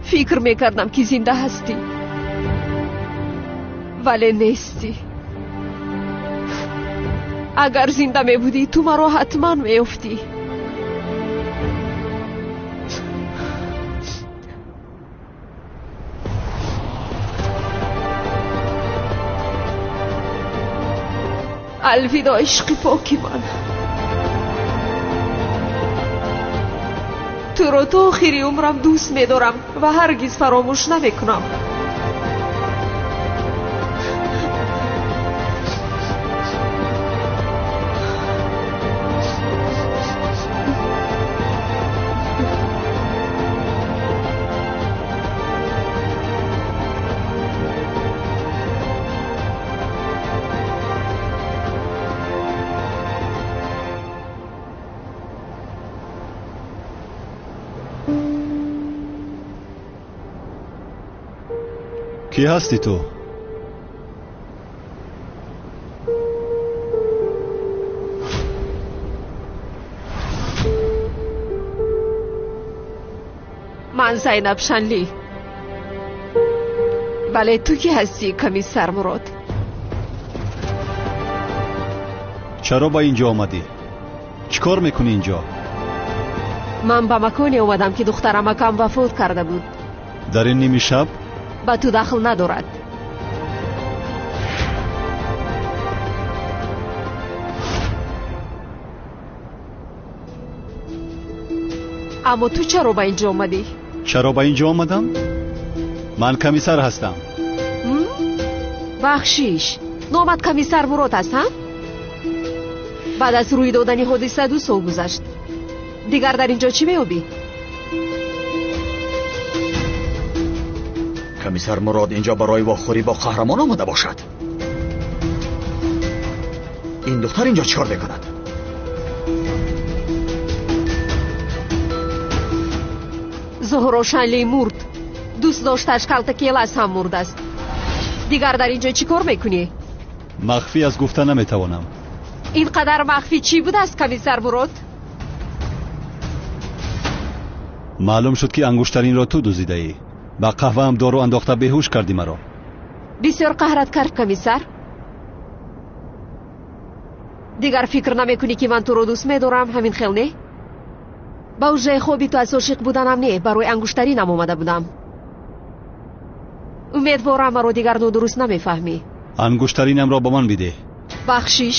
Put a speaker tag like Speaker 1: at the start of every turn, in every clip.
Speaker 1: Фикр мекардам, ки зинда ҳастӣ, вале нестӣ. Агар зинда мебудӣ, ту маро ҳатман меёфтӣ. Алвидо, ишқи поки ман. Туро то охири умрам дӯст медорам ва ҳаргиз фаромӯш намекунам.
Speaker 2: Кӣ ҳастӣ ту?
Speaker 1: Ман Зайнаб Шанлӣ. Вале ту кӣ ҳастӣ, комиссар Мурод?
Speaker 2: Чаро ба инҷо омадӣ? Чӣ кор мекунӣ инҷо?
Speaker 1: Ман ба маконе омадам, ки духтарамакам вафот карда буд.
Speaker 2: Дар ин ними шаб?
Speaker 1: Ба ту дахл надорад. Аммо ту чаро ба инҷо омадӣ?
Speaker 2: Чаро ба инҷо омадам? Ман комиссар ҳастам.
Speaker 1: Бахшиш, номат комиссар Мурод аст, ҳа? Баъд аз рӯй додани ҳодиса 2 сол гузашт. Дигар дар инҷо чӣ меёбӣ?
Speaker 3: Комиссар Мурод инҷо барои вохӯрӣ бо қаҳрамон омада бошад. Ин духтар инҷо чӣ кор мекунад?
Speaker 1: Зуҳро Шанлӣ мурд. Дӯст дошташ Калта Келас ҳам мурдааст. Дигар дар инҷо чӣ кор мекунӣ?
Speaker 2: Махфӣ аз гуфта наметавонам.
Speaker 1: Ин қадар махфӣ чӣ будааст, комиссар Мурод?
Speaker 2: Маълум шуд, ки ангуштаринро ту дуздидаӣ. Ба қаҳваам дору андохта беҳуш кардӣ маро.
Speaker 1: Бисёр қаҳрат кард, комиссар. Дигар фикр намекунӣ, ки ман туро дӯст медорам, ҳамин хел не? Ба ҳуҷраи хоби ту аз ошиқ буданам не, барои ангуштаринам омада будам. Умедворам, маро дигар нодуруст намефаҳмӣ.
Speaker 2: Ангуштаринамро ба ман бидеҳ.
Speaker 1: Бахшиш,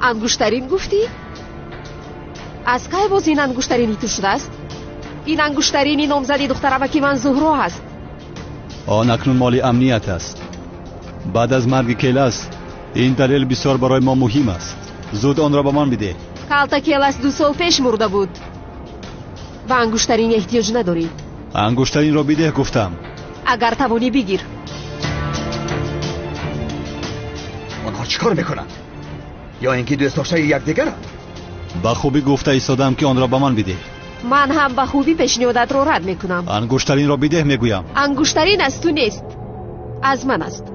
Speaker 1: ангуштарин гуфтӣ? Аз кай боз ин ангуштарини ту шудааст? Ин ангуштарини номзади духтарамаки ман Зуҳро ҳаст.
Speaker 2: Он акнун моли амният аст. Баъд аз марги Келас ин далел бисёр барои мо муҳим аст. Зуд онро ба ман бидеҳ.
Speaker 1: Калта Келас 2 сол пеш мурда буд. Ба ангуштарин эҳтиёҷ надорӣ.
Speaker 2: Ангуштаринро бидеҳ гуфтам.
Speaker 1: Агар тавонӣ бигир.
Speaker 3: Онҳо чӣ кор мекунанд? Ё ин ки дӯстдоштаи якдигаранд?
Speaker 2: Ба хубӣ гуфта истодам, ки онро ба ман бидеҳ.
Speaker 1: Ман ҳам ба хубӣ пешниҳодатро рад мекунам.
Speaker 2: Ангуштаринро бидеҳ мегӯям.
Speaker 1: Ангуштарин аз ту нест, аз ман аст.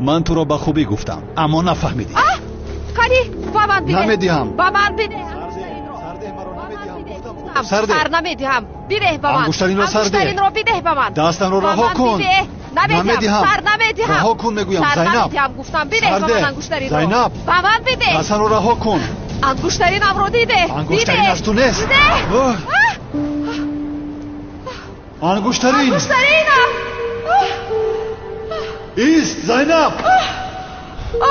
Speaker 2: Ман туро ба хубӣ гуфтам, аммо нафаҳмидӣ.
Speaker 1: Қани, ба ман бидеҳ.
Speaker 2: Намедиҳам.
Speaker 1: Ба ман бидеҳ. Сар намедиҳам. Бидеҳ ба ман.
Speaker 2: Ангуштаринро сар деҳ.
Speaker 1: Ангуштаринро бидеҳ ба ман.
Speaker 2: Дастамро раҳо кун.
Speaker 1: Намедиҳам. Сар намедиҳам.
Speaker 2: Раҳо кун мегӯям,
Speaker 1: Зайнаб.
Speaker 2: Сар
Speaker 1: намедиҳам гуфтам. Бидеҳ ба ман ангуштаринро.
Speaker 2: Зайнаб.
Speaker 1: Ба ман бидеҳ.
Speaker 2: Дастамро раҳо кун.
Speaker 1: Ангуштаринамро диде.
Speaker 2: Ангуштарин аз ту нест. Ангуштарин.
Speaker 1: Ангуштаринам.
Speaker 2: Ист, Зайнаб.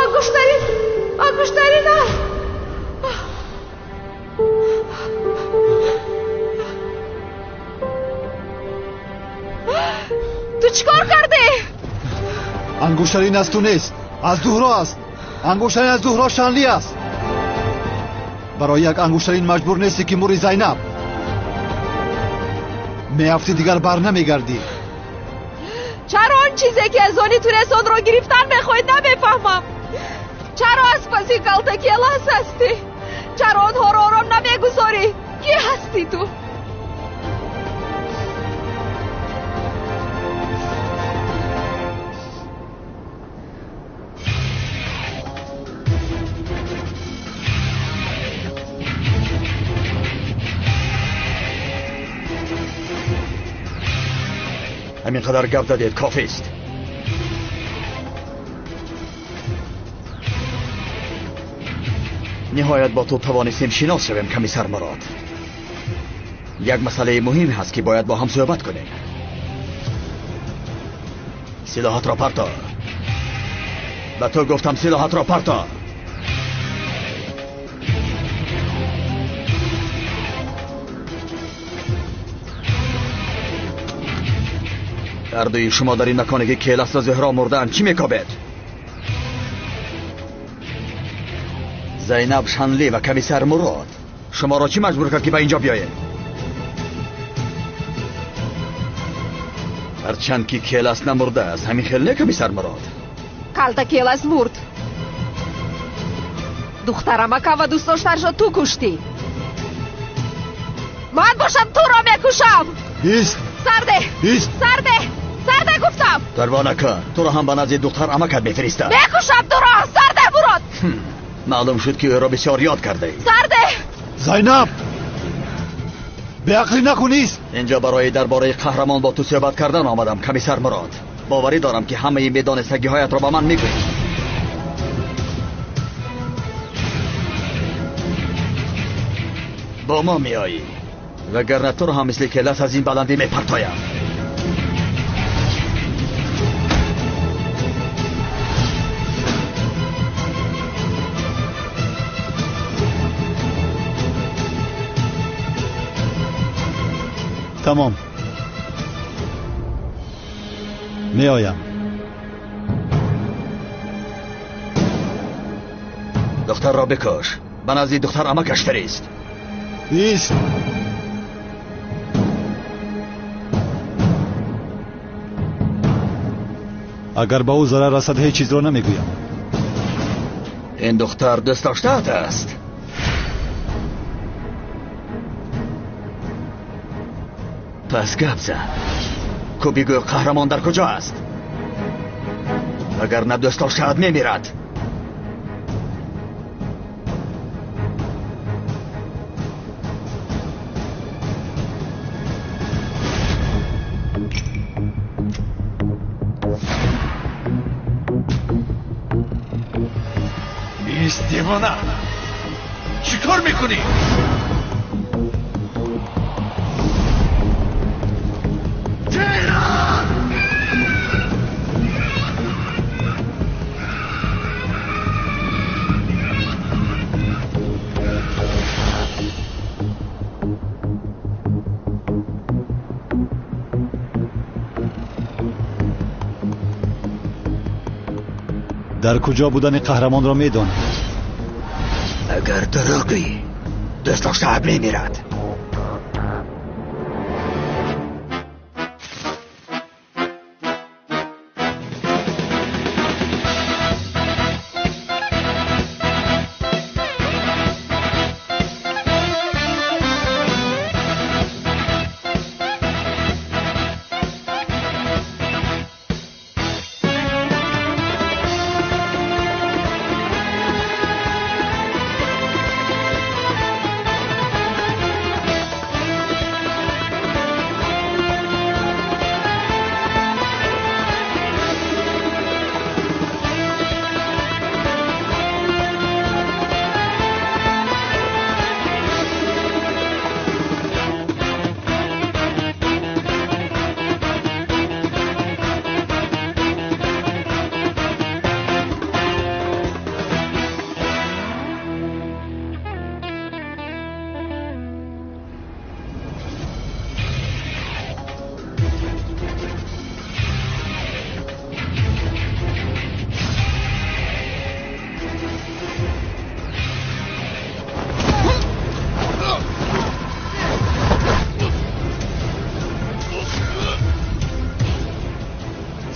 Speaker 1: Ангуштарин. Ангуштаринам. Ту чӣ кор кардӣ?
Speaker 2: Ангуштарин аз ту нест, аз Зуҳро аст. Ангуштарин аз Зуҳро Шанлӣ аст. Барои як ангуштарин маҷбур нестӣ, ки мури, Зайнаб. Меафтӣ, дигар бар намегардӣ.
Speaker 1: Чаро он чизе, ки аз они ту нест, онро гирифтан мехоҳӣ, намефаҳмам. Чаро аз паси Калта Келас ҳастӣ? Чаро онҳоро ором намегузорӣ? Кӣ ҳастӣ ту?
Speaker 3: Ҳамин қадар гап задед кофист. Ниҳоят бо ту тавонистем шинос шавем, комиссар Мурод. Як масъалаи муҳим ҳаст, ки бояд бо ҳам суҳбат кунем. Силоҳатро парто. Ба ту гуфтам силоҳатро парто. Ҳардуи шумо дар ин маконе ки Келас ва Зуҳро мурдаанд чӣ мекобед? Зайнаб Шанли ва комиссар Мурод шуморо чӣ маҷбур кард, ки ба инҷо биёед? Ҳарчанд ки Келас намурдааст, ҳамин хел не, комиссар Мурод?
Speaker 1: Калта Келас мурд. Духтарамака ва дӯстдоштаршо ту куштӣ. Ман бошам туро мекушам.
Speaker 2: Ист!
Speaker 1: Сарде!
Speaker 2: Ист!
Speaker 1: Сарде! Сарде гуфтам!
Speaker 3: Парво накун, туро ҳам ба назди духтар амакат мефиристам.
Speaker 1: Мекушам туро! Сарде, Мурод!
Speaker 3: Маълум шуд, ки ӯро бисёр ёд кардаӣ.
Speaker 1: Сарде!
Speaker 2: Зайнаб! Беақлӣ накун, ист!
Speaker 3: Инҷо барои дар бораи қаҳрамон бо ту суҳбат кардан омадам, комиссар Мурод. Боварӣ дорам, ки ҳамаи медонистагиҳоятро ба ман мегӯӣ. Бо мо меоӣ, вагарна туро ҳам мисли Келас аз ин баландӣ мепартоям.
Speaker 2: Тамом, меоям.
Speaker 3: Духтарро бикуш, ба назди духтар амакаш фирист.
Speaker 2: Ист! Агар ба ӯ зарар расад, ҳеҷ чизро намегӯям.
Speaker 3: Ин духтар дӯстдоштаат аст. Пас гап зан. Ку бигӯ, қаҳрамон дар куҷо аст? Агар на дӯстдоштаат мемирад.
Speaker 4: Ист, девона! Чӣ кор мекунӣ?
Speaker 2: Дар куҷо будани қаҳрамонро медонам.
Speaker 3: Агар дурӯғ гӯӣ, дӯстдоштаат мемирад.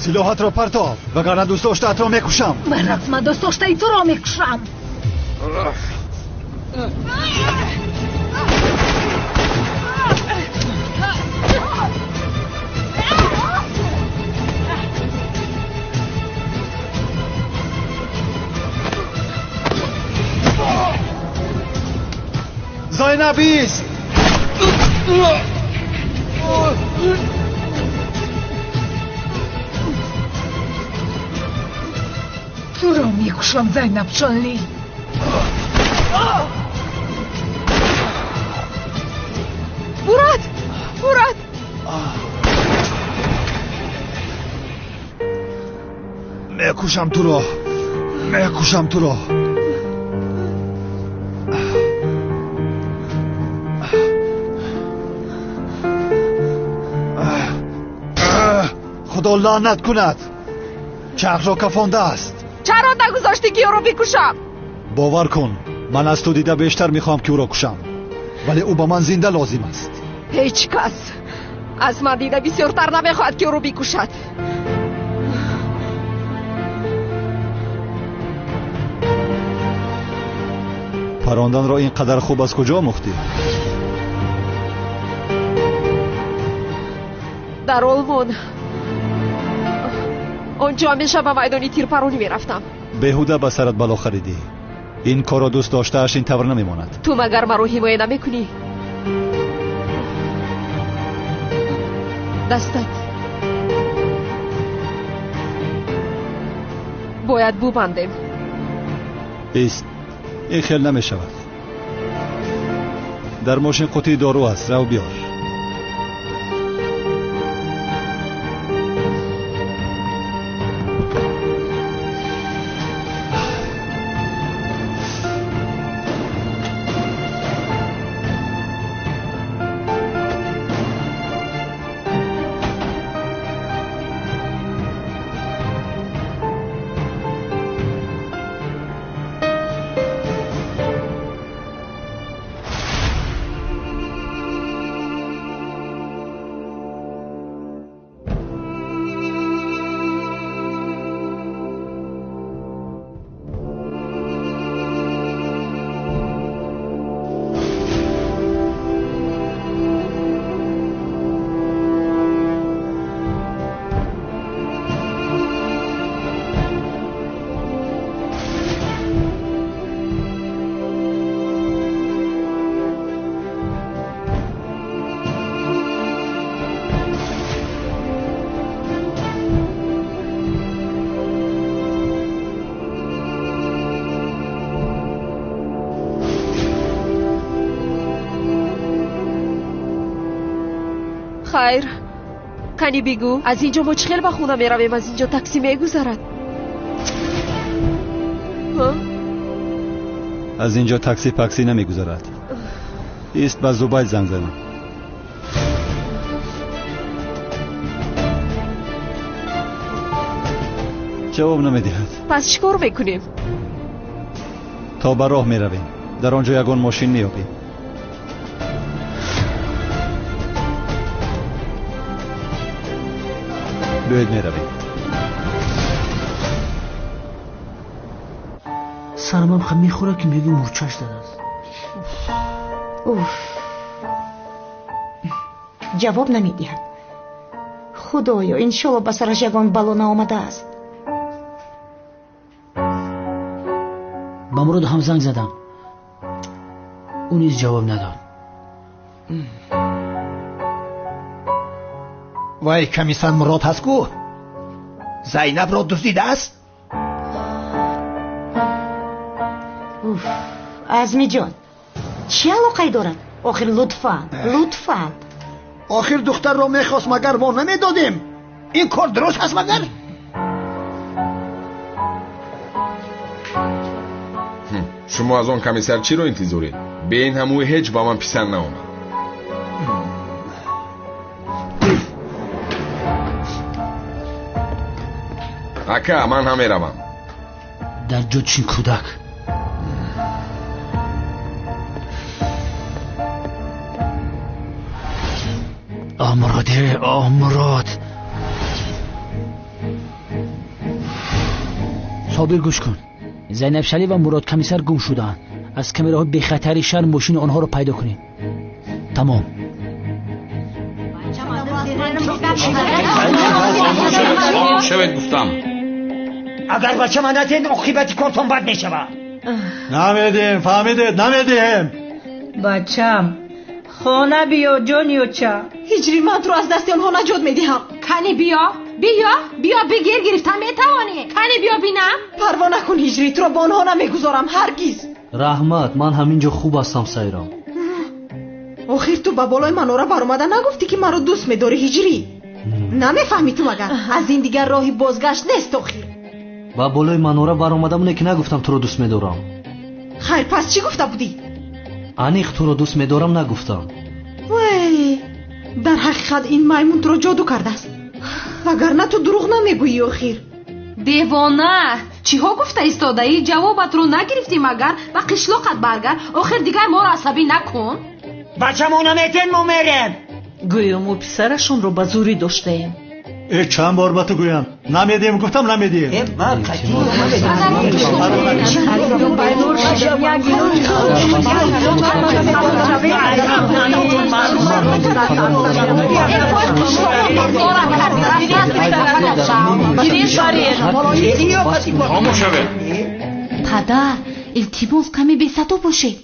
Speaker 2: Силоҳатро партов, вагарна дӯстдоштаатро мекушам.
Speaker 5: Баръакс, ман дӯстдоштаи туро мекушам.
Speaker 2: Зайнаб, ист!
Speaker 5: Мекушам, Зайнаб Шанли.
Speaker 1: Мурат! Мурат!
Speaker 2: Мекушам туро! Мекушам туро! Худо лаънат кунад! Чархро кафондааст.
Speaker 1: Чаро нагузоштӣ ки ӯро бикушам?
Speaker 2: Бовар кун, ман аз ту дида бештар мехоҳам ки ӯро кушам, вале ӯ ба ман зинда лозим аст.
Speaker 1: Ҳеҷ кас аз ман дида бисёртар намехоҳад ки ӯро бикушад.
Speaker 2: Паронданро ин қадар хуб аз куҷо омӯхтӣ?
Speaker 1: Дар Олмон. Он ҷо ҳамеша ба майдони тирпаронӣ мерафтам.
Speaker 2: Беҳуда ба сарат бало харидӣ. Ин корро дӯст доштааш ин тавр намемонад.
Speaker 1: Ту магар маро ҳимоя намекунӣ? Дастат бояд бубандем.
Speaker 2: Ист, ин хел намешавад. Дар мошин қутии дору аст, рав биёр.
Speaker 1: Хайр, кани бигӯ, аз ин ҷо мо чӣ хел ба хона меравем? Аз ин ҷо таксӣ мегузарад?
Speaker 2: Аз ин ҷо такси паксӣ намегузарад. Ист, ба Зубайд занг занам. Ҷавоб намедиҳад.
Speaker 1: Пас чӣ кор мекунем?
Speaker 2: То ба роҳ меравем. Дар он ҷо ягон мошин меёбем. Биёед меравем.
Speaker 6: Сарамам хам мехӯрад ки мегӯ мурчаш задааст.
Speaker 7: Уф, ҷавоб намедиҳад. Худоё, иншолло ба сараш ягон бало наомадааст.
Speaker 6: Ба Мурод ҳам занг задам, ӯ низ ҷавоб надод.
Speaker 8: Вай комиссар Мурод ҳаст ку? Зайнабро дуздидааст?
Speaker 7: Уф, Азмиҷон, чӣ алоқае дорад? Охир лутфан, лутфан.
Speaker 8: Охир духтарро мехост, магар мо намедодем? Ин кор дуруст ҳаст магар?
Speaker 9: Шумо аз он комиссар чиро интизоред? Бе ин ҳам ӯ ҳеҷ ба ман писанд наомад. Ака, ман ҳам меравам.
Speaker 6: Дар ҷо чин кӯдак. Оҳ, Мурод, оҳ, Мурод. Собир, гӯш кун. Зайнаб Шалӣ ва Мурод комиссар гум шудаанд. Аз камераҳои бехатари шаҳр мошини онҳоро пайдо кунед. Тамом.
Speaker 9: Шавед гуфтам.
Speaker 8: Агар бачама надиҳед, оқибати кортон бад мешавад.
Speaker 2: Намедиҳем, фаҳмидед, намедиҳем.
Speaker 10: Бачам, хона биё, ҷониёча.
Speaker 1: Ҳиҷри ман туро аз дасти онҳо наҷот медиҳам.
Speaker 5: Кани биё.
Speaker 1: Биё, биё бигир, гирифта метавонӣ. Кани биё бинам.
Speaker 10: Парво накун Ҳиҷрӣ, туро ба онҳо намегузорам ҳаргиз.
Speaker 11: Раҳмат, ман ҳамин ҷо хуб ҳастам Сайрам.
Speaker 10: Охир ту ба болои манора баромада нагуфтӣ ки маро дӯст медорӣ Ҳиҷрӣ? Намефаҳмӣ ту магар? Аз ин дигар роҳи бозгашт нест охир.
Speaker 11: Ба болои манора баромадам, не ки нагуфтам туро дӯст медорам.
Speaker 10: Хайр, пас чӣ гуфта будӣ?
Speaker 11: Аниқ туро дӯст медорам нагуфтам.
Speaker 10: Вай, дар ҳақиқат ин маймун туро ҷоду кардааст. Вагарна ту дурӯғ намегӯӣ охир.
Speaker 1: Девона, чиҳо гуфта истодаӣ? Ҷавобатро нагирифтӣ магар? Ба қишлоқат баргард. Охир дигар моро асабӣ накун.
Speaker 12: Бачамо наметен, мо мерем.
Speaker 13: Гӯё мо писарашонро ба зӯрӣ доштаем.
Speaker 2: Э, чанд бор ба ту гӯям? Намедиҳем, гуфтам намедиҳем.
Speaker 4: Хомӯш шавед.
Speaker 7: Падар, илтимос каме бесадо бошед.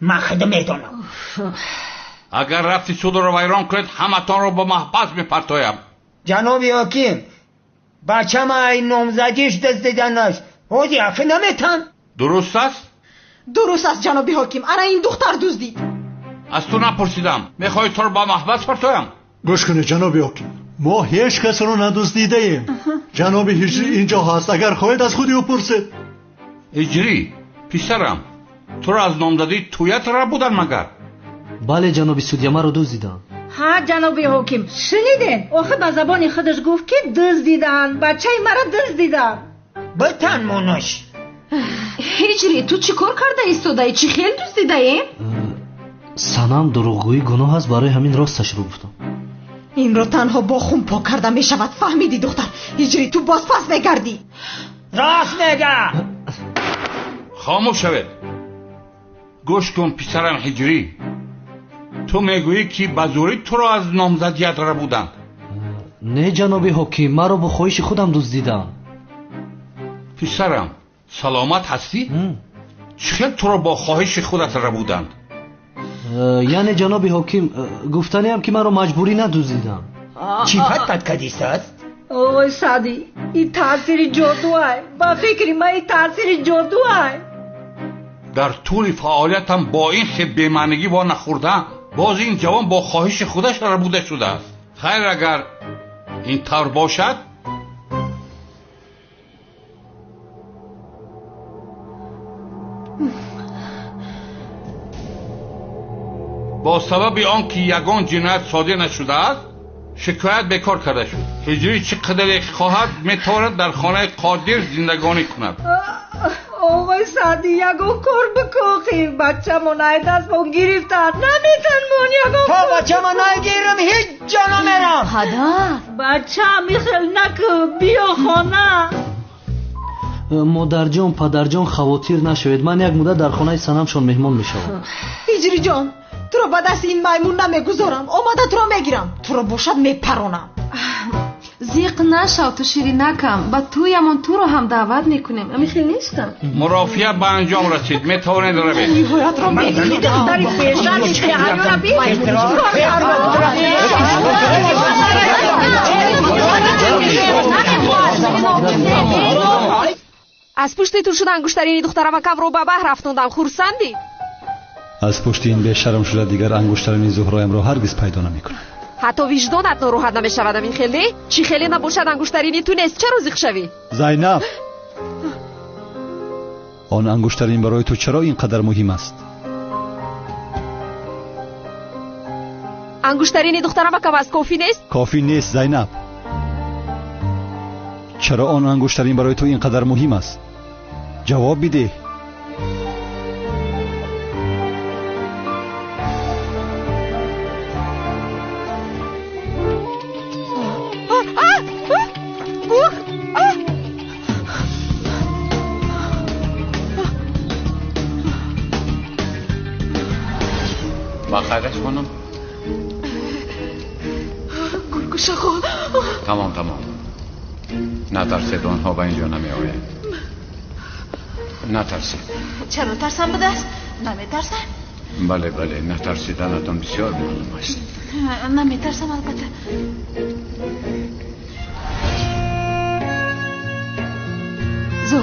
Speaker 12: Ман худам медонам.
Speaker 4: Агар рафти судро вайрон кунед, ҳаматонро ба маҳбас мепартоям.
Speaker 12: Ҷаноби ҳоким, бачама ай номзадиш дуздиданаш ҳози ақӣ наметан.
Speaker 4: Дуруст аст?
Speaker 10: Дуруст аст ҷаноби ҳоким, ана ин духтар дуздид.
Speaker 4: Аз ту напурсидам. Мехоҳӣ туро ба маҳбас партоям?
Speaker 2: Гӯш кунед ҷаноби ҳоким, мо ҳеҷ касро надуздидаем. Ҷаноби Ҳиҷрӣ инҷо ҳаст, агар хоҳед аз худи ӯ пурсед.
Speaker 4: Ҳиҷрӣ, писарам, туро аз номзадии туят рабудан магар?
Speaker 11: Бале ҷаноби судья, маро дуздиданд.
Speaker 5: Ҳа ҷаноби ҳоким, шуниден? Охир ба забони худаш гуфт ки дуздиданд, бачаи маро дуздиданд.
Speaker 12: Битан монаш.
Speaker 1: Ҳиҷрӣ, ту чӣ кор карда истодаӣ? Чӣ хел дуздидаӣ?
Speaker 11: Санам, дурӯғгӯӣ гуноҳ аст, барои ҳамин росташро гуфтам.
Speaker 10: Инро танҳо бо хун пок карда мешавад. Фаҳмидӣ духтар? Ҳиҷрӣ, ту боз пас мегардӣ.
Speaker 12: Рост мега.
Speaker 4: Хомӯш шавед. Гӯш кун писарам Ҳиҷрӣ, ту мегӯӣ ки ба зӯрӣ туро аз номзадият рабуданд.
Speaker 11: Не ҷаноби ҳоким, маро бо хоҳиши худам дуздиданд.
Speaker 4: Писарам, саломат ҳастӣ? Чӣ хел туро бо хоҳиши худат рабуданд?
Speaker 11: Яъне ҷаноби ҳоким, гуфтаниам ки маро маҷбурӣ надуздиданд.
Speaker 12: Чӣ фат бад кадистааст?
Speaker 5: Ой Саъдӣ, ин таъсири ҷодуай. Ба фикри ман ин таъсири ҷодуай.
Speaker 4: Дар тӯли фаъолиятам бо ин хел бемаънигӣ во нахӯрдаам. Боз ин ҷавон бо хоҳиши худаш рабуда шудааст. Хайр, агар ин тавр бошад, бо сабаби он ки ягон ҷиноят содир нашудааст, шикоят бекор карда шуд. Ҳиҷрӣ чӣ қадаре хоҳад метавонад дар хонаи Қодир зиндагонӣ кунад.
Speaker 5: Оғои Саъдӣ, ягон кор бикӯхӣ. Бачамон ай дастмон гирифтанд, наметанмон ягон.
Speaker 12: То бачама нагирам ҳеҷ ҷо намерам.
Speaker 7: Падар,
Speaker 5: бачам ихел накӯ, биё хона.
Speaker 11: Модарҷон, падарҷон, хавотир нашавед. Ман як муддат дар хонаи санамшон меҳмон мешавам.
Speaker 10: Ҳиҷриҷон, туро ба дасти ин маймун намегузорам. Омада туро мегирам, туро бошад мепаронам.
Speaker 1: Зиқ нашав ту ширинакам, ба туямон туро ҳам даъват мекунем. Амихел нестам?
Speaker 4: Мурофиа ба анҷом расид, метавонед равед.
Speaker 10: Ниҳоятро мегирам.
Speaker 1: Аз пушти ту шуда ангуштарини духтарамакамро ба баҳр афтондам. Хурсандӣ?
Speaker 2: Аз пушти ин бешарм шуда дигар ангуштарини Зуҳроямро ҳаргиз пайдо намекунам.
Speaker 1: Ҳатто виҷдонат нороҳат намешавад амин хеле? Чӣ хеле набошад ангуштарини ту нест, чаро зиқ шавӣ?
Speaker 2: Зайнаб, он ангуштарин барои ту чаро ин қадар муҳим аст?
Speaker 1: Ангуштарини духтарамакам аст, кофӣ нест?
Speaker 2: Кофӣ нест Зайнаб. Чаро он ангуштарин барои ту ин қадар муҳим аст? Ҷавоб бидеҳ.
Speaker 4: Ба хайраш хонум.
Speaker 1: Гулгӯшахон.
Speaker 4: Тамом, тамом. Натарсед, онҳо ба инҷо намеоянд. Натарсед.
Speaker 10: Чаро тарсам будааст? Наметарсам?
Speaker 4: Бале, бале, natарсиданатон бисёр маълум аст.
Speaker 10: Наметарсам албатта.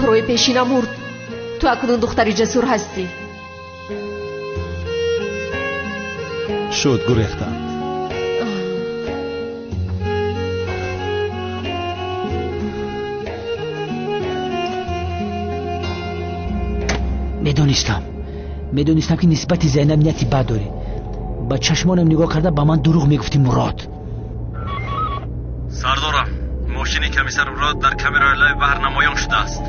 Speaker 1: Зуҳрои пешина мурд. Ту акнун духтари ҷасур ҳастӣ.
Speaker 2: Шуд, гурехтанд.
Speaker 6: Медонистам ки нисбати Зайнаб нияти бад дорӣ. Ба чашмонам нигоҳ карда ба ман дурӯғ мегуфтӣ Мурод.
Speaker 14: Сардорам, мошини комиссар Мурод дар камераи лаби баҳр намоён шудааст.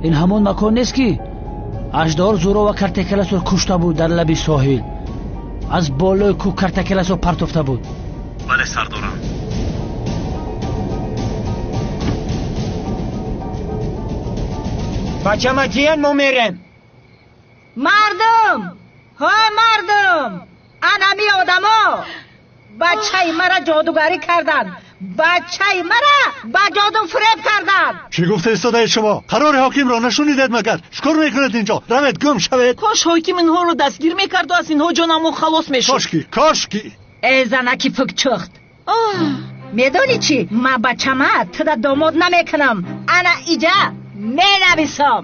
Speaker 6: Ин ҳамон макон нест ки аждаҳор Зуҳро ва Картакеласро кушта буд дар лаби соҳил. Аз болои кӯҳ Картакеласро партофта буд.
Speaker 14: Бале сардорам.
Speaker 12: Бачама ҷиян мо мерем.
Speaker 5: Мардум! Ҳо мардум! Анами одамо! Бачаи мара ҷодугарӣ карданд. Бачаи мара ба ҷоду фиреб карданд.
Speaker 2: Чӣ гуфта истодаед шумо? Қарори ҳокимро нашунидед магар? Чӣ кор мекунед инҷо? Равед, гум шавед.
Speaker 13: Кош ҳоким инҳоро дастгир мекарду аз инҳо ҷонамон халос мешуд.
Speaker 2: Кошки, кошки!
Speaker 5: Эй занаки пукчухт! Медонӣ чӣ? Ман бачама туда домод намекунам. Ана иҷа менависам.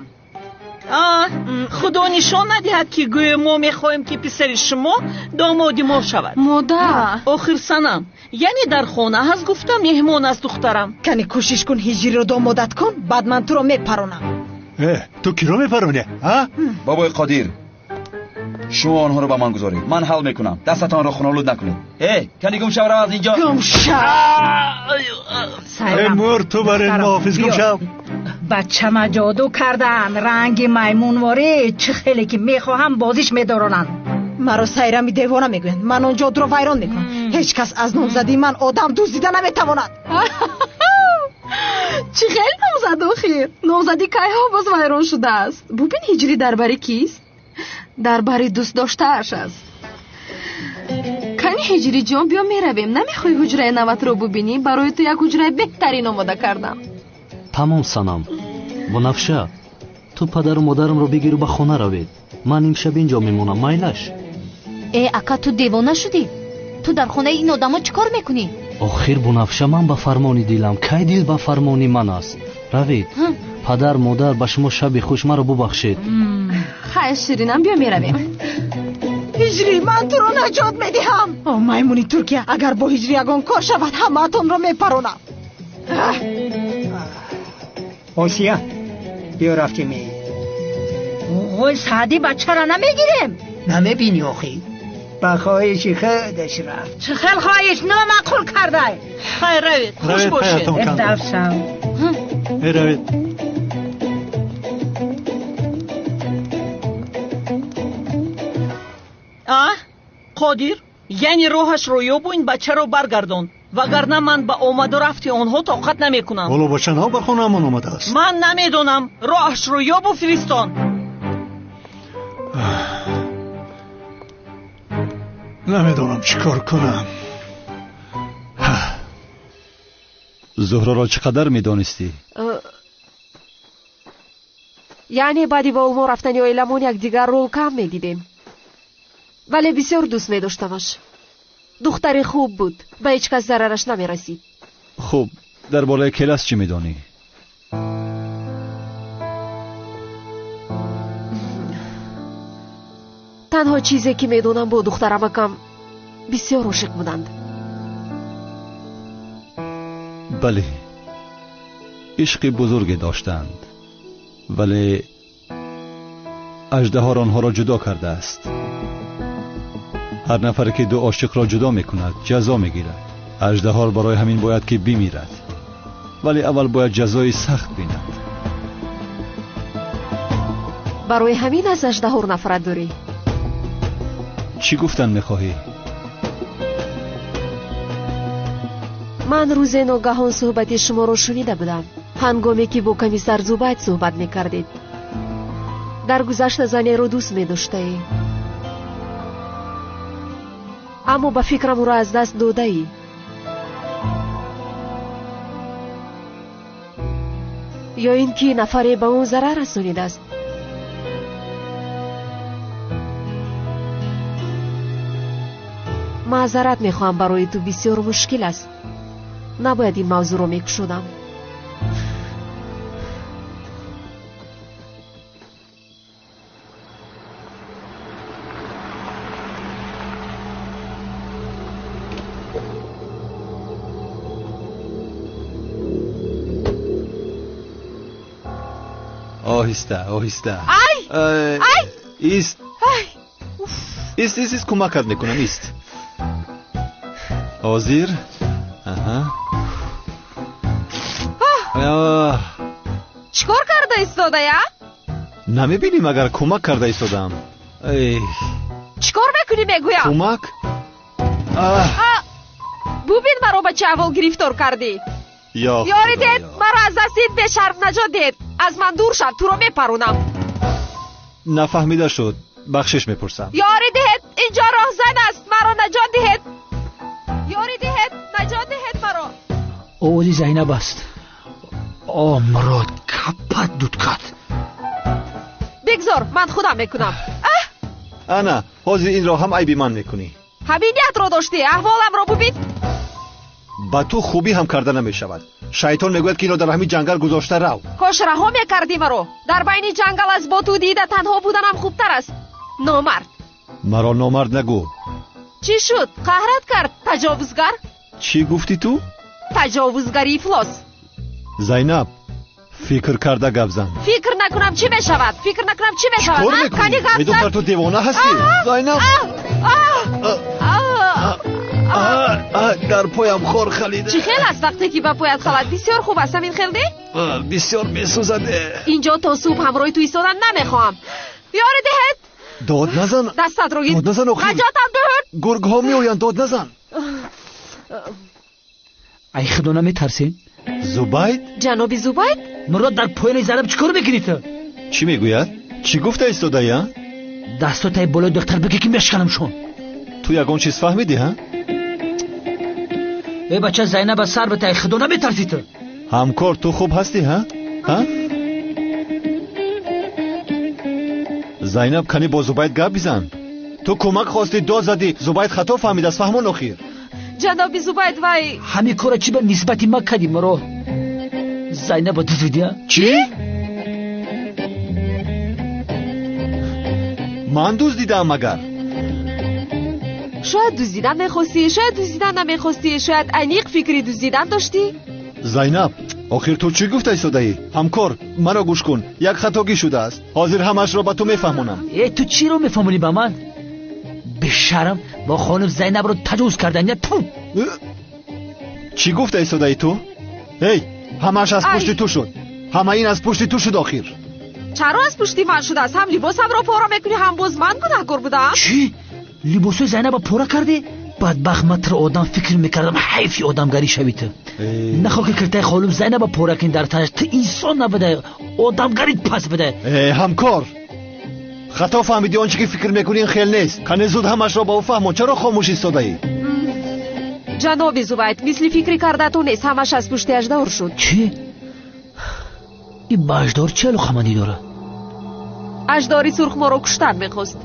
Speaker 13: Худо нишон надиҳад ки гӯё мо мехоҳем ки писари шумо домоди мо шавад.
Speaker 1: Модар!
Speaker 13: Охир санам, яъне дар хона ҳаст гуфта меҳмон аст духтарам.
Speaker 10: Кане кӯшиш кун ҳиҷриро домодат кун, баъд ман туро мепаронам.
Speaker 2: Ту киро мепаронӣ, а?
Speaker 3: Бобои Қодир, шумо онҳоро ба ман гузоред, ман ҳал мекунам. Дастатонро хунолуд накунед. Кани гум шав, рав аз инҷо.
Speaker 10: Гум шав!
Speaker 2: Эй мур, ту бар ин муҳофиз гум шав.
Speaker 5: Бачама ҷоду кардан, ранги маймунворӣ чӣ хеле ки мехоҳам бозиш медоронанд.
Speaker 10: Маро сайрами девона мегӯянд. Ман он ҷодуро вайрон мекунам. Ҳеҷ кас аз номзадии ман одам дуздида наметавонад.
Speaker 1: Чӣ хел номзад охир? Номзадӣ кайҳо боз вайрон шудааст. Бубин ҳиҷрӣ дар бари кист? Дар бари дӯстдоштааш аст. Кани ҳиҷрӣ ҷон, биё меравем. Намехоҳӣ ҳуҷраи наватро бубинӣ? Барои ту як ҳуҷраи беҳтарин омода кардам.
Speaker 11: Тамом санам. Бунафша, ту падару модарамро бигиру ба хона равед. Ман имшаб инҷо мемонам, майлаш?
Speaker 7: Э, ака, ту девона шудӣ? Ту дар хонаи ин одамо чӣ кор мекунӣ?
Speaker 11: Охир Бунафша, ман ба фармони дилам. Кай дил ба фармони ман аст? Равед. Падар, модар, ба шумо шаби хуш, маро бубахшед.
Speaker 1: Хайр ширинам, биё меравем.
Speaker 10: Ҳиҷрӣ, ман туро наҷот медиҳам. О, маймуни Туркия, агар бо ҳиҷрӣ ягон кор шавад, ҳамаатонро мепаронам.
Speaker 12: Осия, биё рафтем.
Speaker 5: Оғои Саъдӣ, бачаро намегирем?
Speaker 12: Намебинӣ охӣ? Ба хоҳиши худаш рафт.
Speaker 5: Чӣ хел хоҳиш? Номаъқул кардай.
Speaker 13: Хайр, равед, хуш бошед.
Speaker 5: Дафшав.
Speaker 2: Равед.
Speaker 13: Қодир, яъне роҳашро ёбу ин бачаро баргардон. Вагарна ман ба омаду рафти онҳо тоқат намекунам.
Speaker 2: Ҳоло бача нав ба хонаамон омадааст.
Speaker 13: Ман намедонам. Роҳашро ёбу фиристон.
Speaker 2: Намедонам чӣ кор кунам. Зуҳроро чӣ қадар медонистӣ?
Speaker 1: Яъне баъди ба Олмон рафтани оиламон якдигарро кам медидем. Вале бисёр дӯст медоштамаш. Духтари хуб буд, ба ҳеҷ кас зарараш намерасид.
Speaker 2: Хуб, дар бораи Келас чӣ медонӣ?
Speaker 1: Танҳо чизе ки медонам, бо духтарамакам бисёр ошиқ буданд.
Speaker 2: Бале, ишқи бузурге доштанд, вале аждаҳор онҳоро ҷудо кардааст. Ҳар нафаре ки ду ошиқро ҷудо мекунад, ҷазо мегирад. Аждаҳор барои ҳамин бояд ки бимирад, вале аввал бояд ҷазои сахт бинад.
Speaker 1: Барои ҳамин аз аждаҳор нафрат дорӣ?
Speaker 2: Чӣ гуфтан мехоҳӣ?
Speaker 1: Ман рӯзе ногаҳон суҳбати шуморо шунида будам, ҳангоме ки бо комиссар Зубайд суҳбат мекардед. Дар гузашта занеро дӯст медоштаӣ, аммо ба фикрам ӯро аз даст додаӣ. Ё ин ки нафаре ба он зарар расонидааст. Маъзарат мехоҳам, барои ту бисёр мушкил аст. Набояд ин мавзӯъро мекушодам.
Speaker 2: Оҳиста, оҳиста.
Speaker 1: Ай! Ай!
Speaker 2: Ист.
Speaker 1: Ай!
Speaker 2: Ист, ист, ист, кӯмакат мекунам, ист. Ҳозир. Аҳа.
Speaker 1: Чӣ кор карда истодая?
Speaker 2: Намебинӣ магар кӯмак карда истодаам?
Speaker 1: Чӣ кор мекунӣ мегӯям?
Speaker 2: Кӯмак?
Speaker 1: Бубин маро ба чӣ аҳвол гирифтор кардӣ. Ёрӣ диҳед, маро аз дасти ин бешарм наҷот диҳед. Аз ман дур шав, туро мепарунам.
Speaker 2: Нафаҳмида шуд, бахшиш мепурсам.
Speaker 1: Ёрӣ диҳед, инҷо роҳзан аст, маро наҷот диҳед. Ёрӣ диҳед, наҷот диҳед маро.
Speaker 6: Овози Зайнаб аст. О, Мурод, капат дуд кард.
Speaker 1: Бигзор, ман худам мекунам.
Speaker 2: Ана, ҳозир инро ҳам айби ман мекунӣ.
Speaker 1: Ҳамин ниятро доштӣ, аҳволамро бубин.
Speaker 2: Ба ту хубӣ ҳам карда намешавад. Шайтон мегӯяд, ки инро дар ҳамин ҷангал гузошта рав.
Speaker 1: Кош раҳо мекардӣ маро. Дар байни ҷангал аз бо ту дида танҳо буданам хубтар аст. Номард.
Speaker 2: Маро номард нагӯ.
Speaker 1: Чӣ шуд? Қаҳрат кард, таҷовузгар?
Speaker 2: Чӣ гуфтӣ ту?
Speaker 1: Таҷовузгари ифлос.
Speaker 2: Зайнаб, фикр карда гап зан.
Speaker 1: Фикр накунам чӣ мешавад? Фикр накунам чӣ мешавад?
Speaker 2: Чӣ кор мекунӣ? Медонам ту девона ҳастӣ. Зайнаб. Дар поям хор халида.
Speaker 1: Чӣ хел аст вақте ки ба поят халад? Бисёр хуб аст, ҳамин хел не?
Speaker 2: Бисёр месӯзад.
Speaker 1: Инҷо то субҳ ҳамроҳи ту истодан намехоҳам. Ёрӣ диҳед.
Speaker 2: Дод назан.
Speaker 1: Дастатро гир.
Speaker 2: Дод назан, охир.
Speaker 1: Наҷотам диҳед.
Speaker 2: Гургҳо меоянд, дод назан.
Speaker 6: Ай худо наметарсед?
Speaker 2: Зубайд?
Speaker 1: Ҷаноби Зубайд?
Speaker 6: Мурод, дар поёни Зайнаб чӣ кор мекунӣ ту?
Speaker 2: Чӣ мегӯяд? Чӣ гуфта истодаӣ, а?
Speaker 6: Дастотаи болои духтар бигӣ ки мешканамшон.
Speaker 2: Ту ягон чиз фаҳмидӣ, ҳа?
Speaker 6: Э бача, Зайнаба сар битай, худо наметарсӣ ту?
Speaker 2: Ҳамкор, ту хуб ҳастӣ, ҳа? Ҳа? Зайнаб, кани бо Зубайд гап бизан. Ту кӯмак хостӣ, дод задӣ, Зубайд хато фаҳмидааст, фаҳмон охир.
Speaker 1: Ҷаноби Зубайд, вай
Speaker 6: ҳамин кора чӣ ба нисбати ма кардӣ, Мурод? Зайнаба дуздидия?
Speaker 2: Чӣ? Ман дуздидаам магар?
Speaker 1: Шояд дуздидан мехостӣ, шояд дуздидан намехостӣ, шояд аниқ фикри дуздидан доштӣ.
Speaker 2: Зайнаб, охир ту чӣ гуфта истодаӣ? Ҳамкор, маро гӯш кун, як хатогӣ шудааст. Ҳозир ҳамаашро ба ту мефаҳмонам.
Speaker 6: Э, ту чиро мефаҳмонӣ ба ман? Бешарм, бо хонум Зайнабро таҷовуз кардан, я ту.
Speaker 2: Чӣ гуфта истодаӣ ту? Эй, ҳамааш аз пушти ту шуд. Ҳама ин аз пушти ту шуд охир.
Speaker 1: Чаро аз пушти ман шудааст? Ҳам либосамро пора мекунӣ, ҳам боз ман гунаҳкор будаам?
Speaker 6: Чӣ? Либосҳои Зайнаба пора кардӣ? Бадбахт, ман туро одам фикр мекардам, ҳайфи одамгарӣ шавӣ ту. Нахоҳ ки киртаи холум Зайнаба пора кунӣ дар танаш, ту инсон набудай, одамгарит пас будай.
Speaker 2: Ҳамкор, хато фаҳмидӣ, он чӣ ки фикр мекунӣ ин хел нест. Кане зуд ҳамашро ба ӯ фаҳмон, чаро хомӯш истодаӣ?
Speaker 1: Ҷаноби Зубайд, мисли фикри кардату нест, ҳамаш аз пушти аждаҳор шуд.
Speaker 6: Чӣ? Ин ба аждаҳор чӣ алоқамандӣ дорад?
Speaker 1: Аждаҳори сурх моро куштан мехост.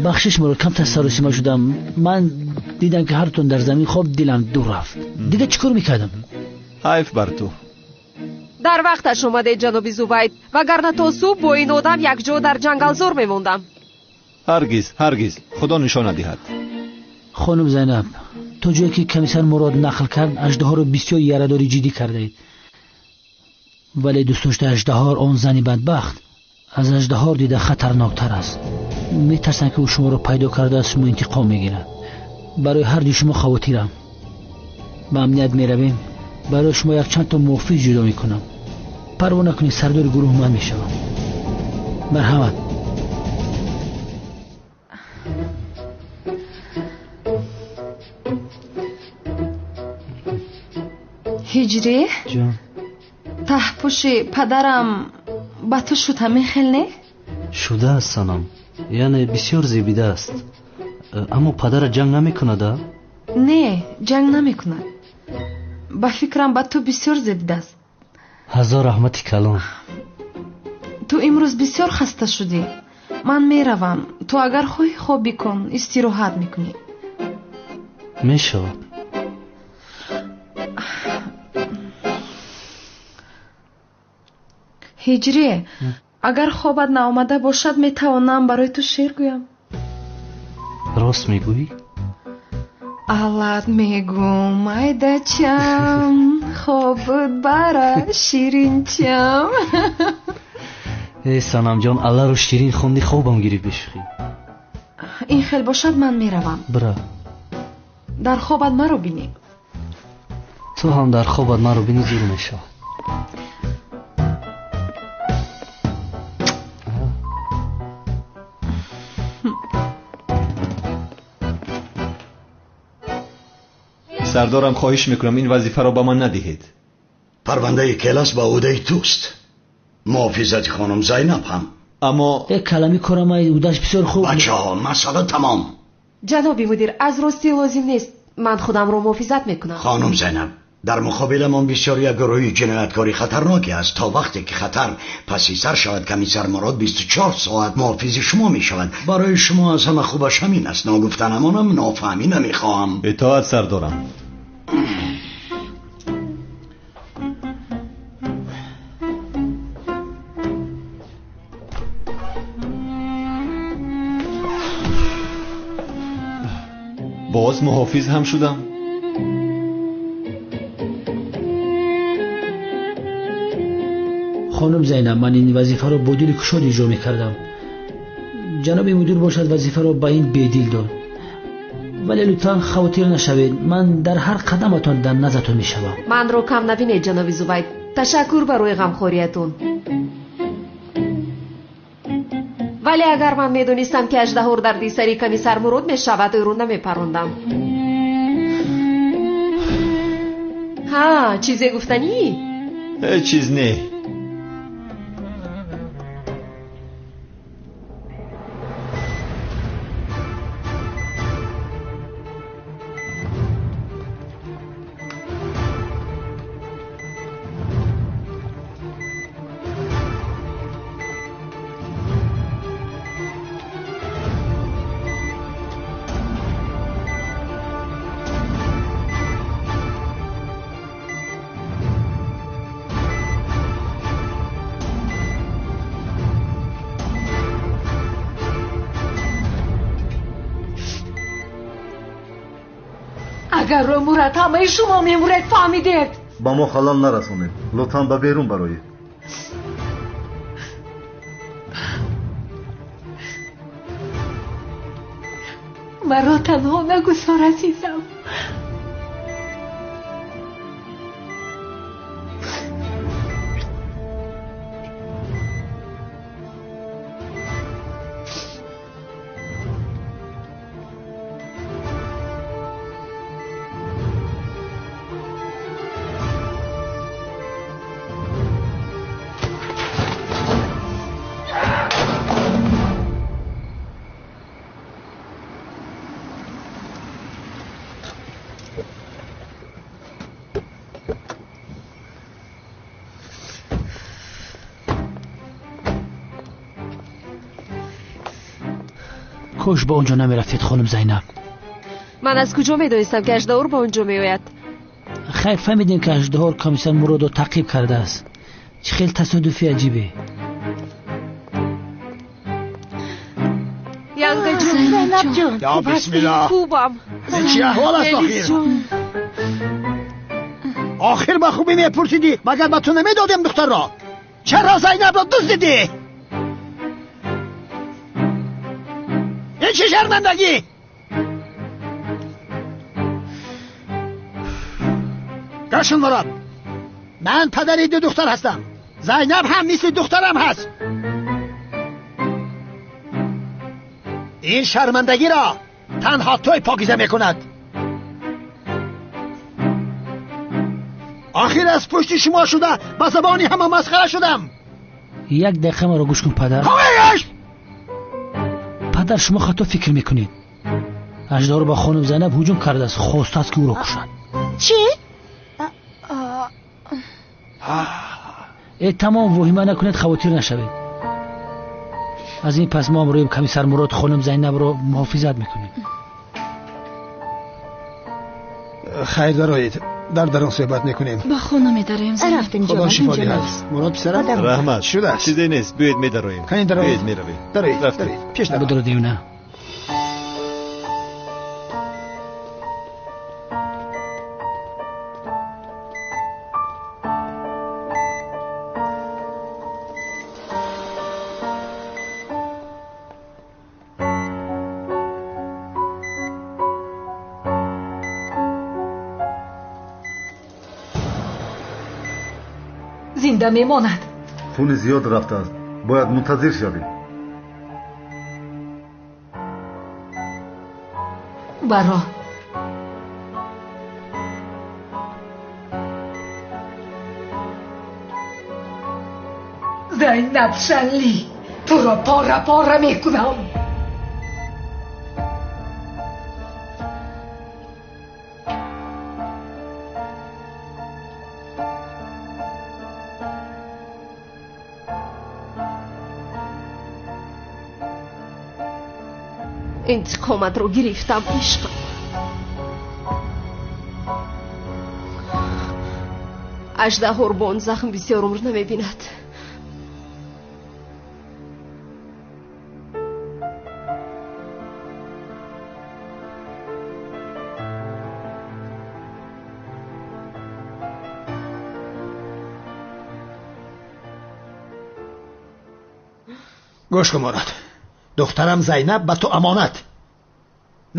Speaker 6: Бахшиш Мурод, камтар саросима шудам. Ман дидам ки ҳартон дар замин хоб, дилам дур рафт. Дига чӣ кор мекардам?
Speaker 2: Ҳайф бар ту.
Speaker 1: Дар вақташ омадед, ҷаноби Зубайд, вагарна то субҳ бо ин одам якҷо дар ҷангалзор мемондам.
Speaker 2: Ҳаргиз, ҳаргиз, худо нишон надиҳад.
Speaker 6: Хонум Зайнаб, то ҷое ки комиссар Мурод нақл кард, аждаҳорро бисёр ярадори ҷиддӣ кардаед. Вале дӯстдоштаи аждаҳор он зани бадбахт аз аждаҳор дида хатарноктар аст. Метарсам ки ӯ шуморо пайдо карда аз шумо интиқом мегирад. Барои ҳарду шумо хавотирам. Ба амният меравем, барои шумо якчанд то муҳофиз ҷудо мекунам. Парво накунед, сардори гурӯҳ ман мешавам. Марҳамат.
Speaker 10: Ҳиҷрӣ?
Speaker 11: Ҷон.
Speaker 10: Таҳпӯши падарам ба ту шуд ҳамин хел не?
Speaker 11: Шудааст, санам. Яъне бисёр зебидааст. Аммо падара ҷанг намекунад, а?
Speaker 10: Не, ҷанг намекунад. Ба фикрам ба ту бисёр зебидааст.
Speaker 11: Ҳазор раҳмати калон.
Speaker 10: Ту имрӯз бисёр хаста шудӣ. Ман меравам. Ту агар хоҳӣ хоб бикун, истироҳат мекунӣ.
Speaker 11: Мешавад.
Speaker 10: Ҳиҷрӣ, агар хобат наомада бошад, метавонам барои ту шеър гӯям.
Speaker 11: Рост мегӯӣ?
Speaker 1: Аллат мегӯм, майдачам, хобут бара, ширинчам.
Speaker 11: Э, Санамҷон, алларо ширин хонди, хобам гирифт бешӯхӣ.
Speaker 1: Ин хел бошад, ман меравам.
Speaker 11: Бира.
Speaker 1: Дар хобат маро бинӣ.
Speaker 11: Ту ҳам дар хобат маро бинӣ, зур мешавад.
Speaker 2: Сардорам, хоҳиш мекунам, ин вазифаро ба ман надиҳед.
Speaker 15: Парвандаи келас ба ӯҳдаи туст, муҳофизати хонум Зайнаб ҳам.
Speaker 2: Аммо
Speaker 6: э калами корамай ӯдаш бисёр хуб.
Speaker 15: Бачаҳо, масъала тамом.
Speaker 1: Ҷаноби мудир, аз ростӣ лозим нест, ман худамро муҳофизат мекунам.
Speaker 15: Хонум Зайнаб, дар муқобиламон бисёр як гурӯҳи ҷинояткори хатарноке аст. То вақте ки хатар паси сар шавад, комиссар Мурод 24 соат муҳофизи шумо мешавад. Барои шумо аз ҳама хубаш ҳамин аст. Ногуфта намонам, нофаҳмӣ намехоҳам.
Speaker 2: Итоат, сардорам. Боз муҳофиз ҳам шудам.
Speaker 6: Хонум Зайнаб, ман ин вазифаро бо дили кушод иҷро мекардам. Ҷаноби мудир бошад, вазифаро ба ин бедил дод. Вале лутфан хавотир нашавед, ман дар ҳар қадаматон дар назартон мешавам.
Speaker 1: Манро кам набинед, ҷаноби Зубайд. Ташаккур барои ғамхориятон. Вале агар ман медонистам, ки аждаҳор дарди сари комиссар Мурод мешавад, ӯро намепарондам. Ҳа, чизе гуфтанӣ?
Speaker 2: Ҳеҷ чиз не.
Speaker 1: Агар рӯ мурад, ҳамаи шумо мемуред, фаҳмидед?
Speaker 16: Ба мо халал нарасонед, лутфан ба берун бароед.
Speaker 1: Маро танҳо нагузор, азизам.
Speaker 6: Кош ба он ҷо намерафтед, хонум Зайнаб.
Speaker 1: Ман аз куҷо медонистам, ки аждаҳор ба он ҷо меояд?
Speaker 6: Хайр, фаҳмидем, ки аждаҳор комиссар Муродро таъқиб кардааст. Чӣ хел тасодуфи аҷибе.
Speaker 1: Янгаҷон,
Speaker 7: Зайнабҷон,
Speaker 8: Я бисмиллоҳ.
Speaker 1: Хубам.
Speaker 8: Чӣ аҳвол аст охир? Охир ба хубӣ мепурсидӣ, магар ба ту намедодем духтарро? Чаро Зайнабро дуздидӣ? Ин чӣ шармандагӣ? Гашн Мурод, ман падари ду духтар ҳастам. Зайнаб ҳам мисли духтарам ҳаст. Ин шармандагиро танҳо той покиза мекунад. Охир аз пушти шумо шуда ба забони ҳама масхара шудам.
Speaker 6: Як дақиқа маро гӯш кун, падар.
Speaker 8: Ҳояш!
Speaker 6: Падар, шумо хато фикр мекунед. Аждаҳор ба хонум Зайнаб ҳуҷум кардааст, хостааст, ки ӯро кушад.
Speaker 7: Чӣ?
Speaker 6: Э, тамом, воҳима накунед, хавотир нашавед. Аз ин пас мо ҳамроҳи комиссар Мурод хонум Зайнабро муҳофизат мекунем.
Speaker 8: Хайр, дароед, дар дарун суҳбат мекунем.
Speaker 17: Ба хона медароем.
Speaker 7: Рафтем.
Speaker 8: Худо шифо диҳад. Мурод писарам.
Speaker 2: Раҳмат.
Speaker 8: Шудааст.
Speaker 2: Чизе нест, биёед медароем.
Speaker 8: Кани дароед.
Speaker 2: Биёед, меравем.
Speaker 8: Дароед.
Speaker 2: Рафтем.
Speaker 8: Пеш
Speaker 6: Бидро, девна.
Speaker 17: Зинда мемонад.
Speaker 16: Хуни зиёд рафтааст, бояд мунтазир шавӣ.
Speaker 17: Баро. Зайнаб Шанли, туро пора пора мекунам.
Speaker 1: Интиқоматро гирифтам, ишқам. Аждаҳор бо он захм бисёр умр намебинад.
Speaker 8: Гӯш кун, Мурод, духтарам Зайнаб ба ту амонат.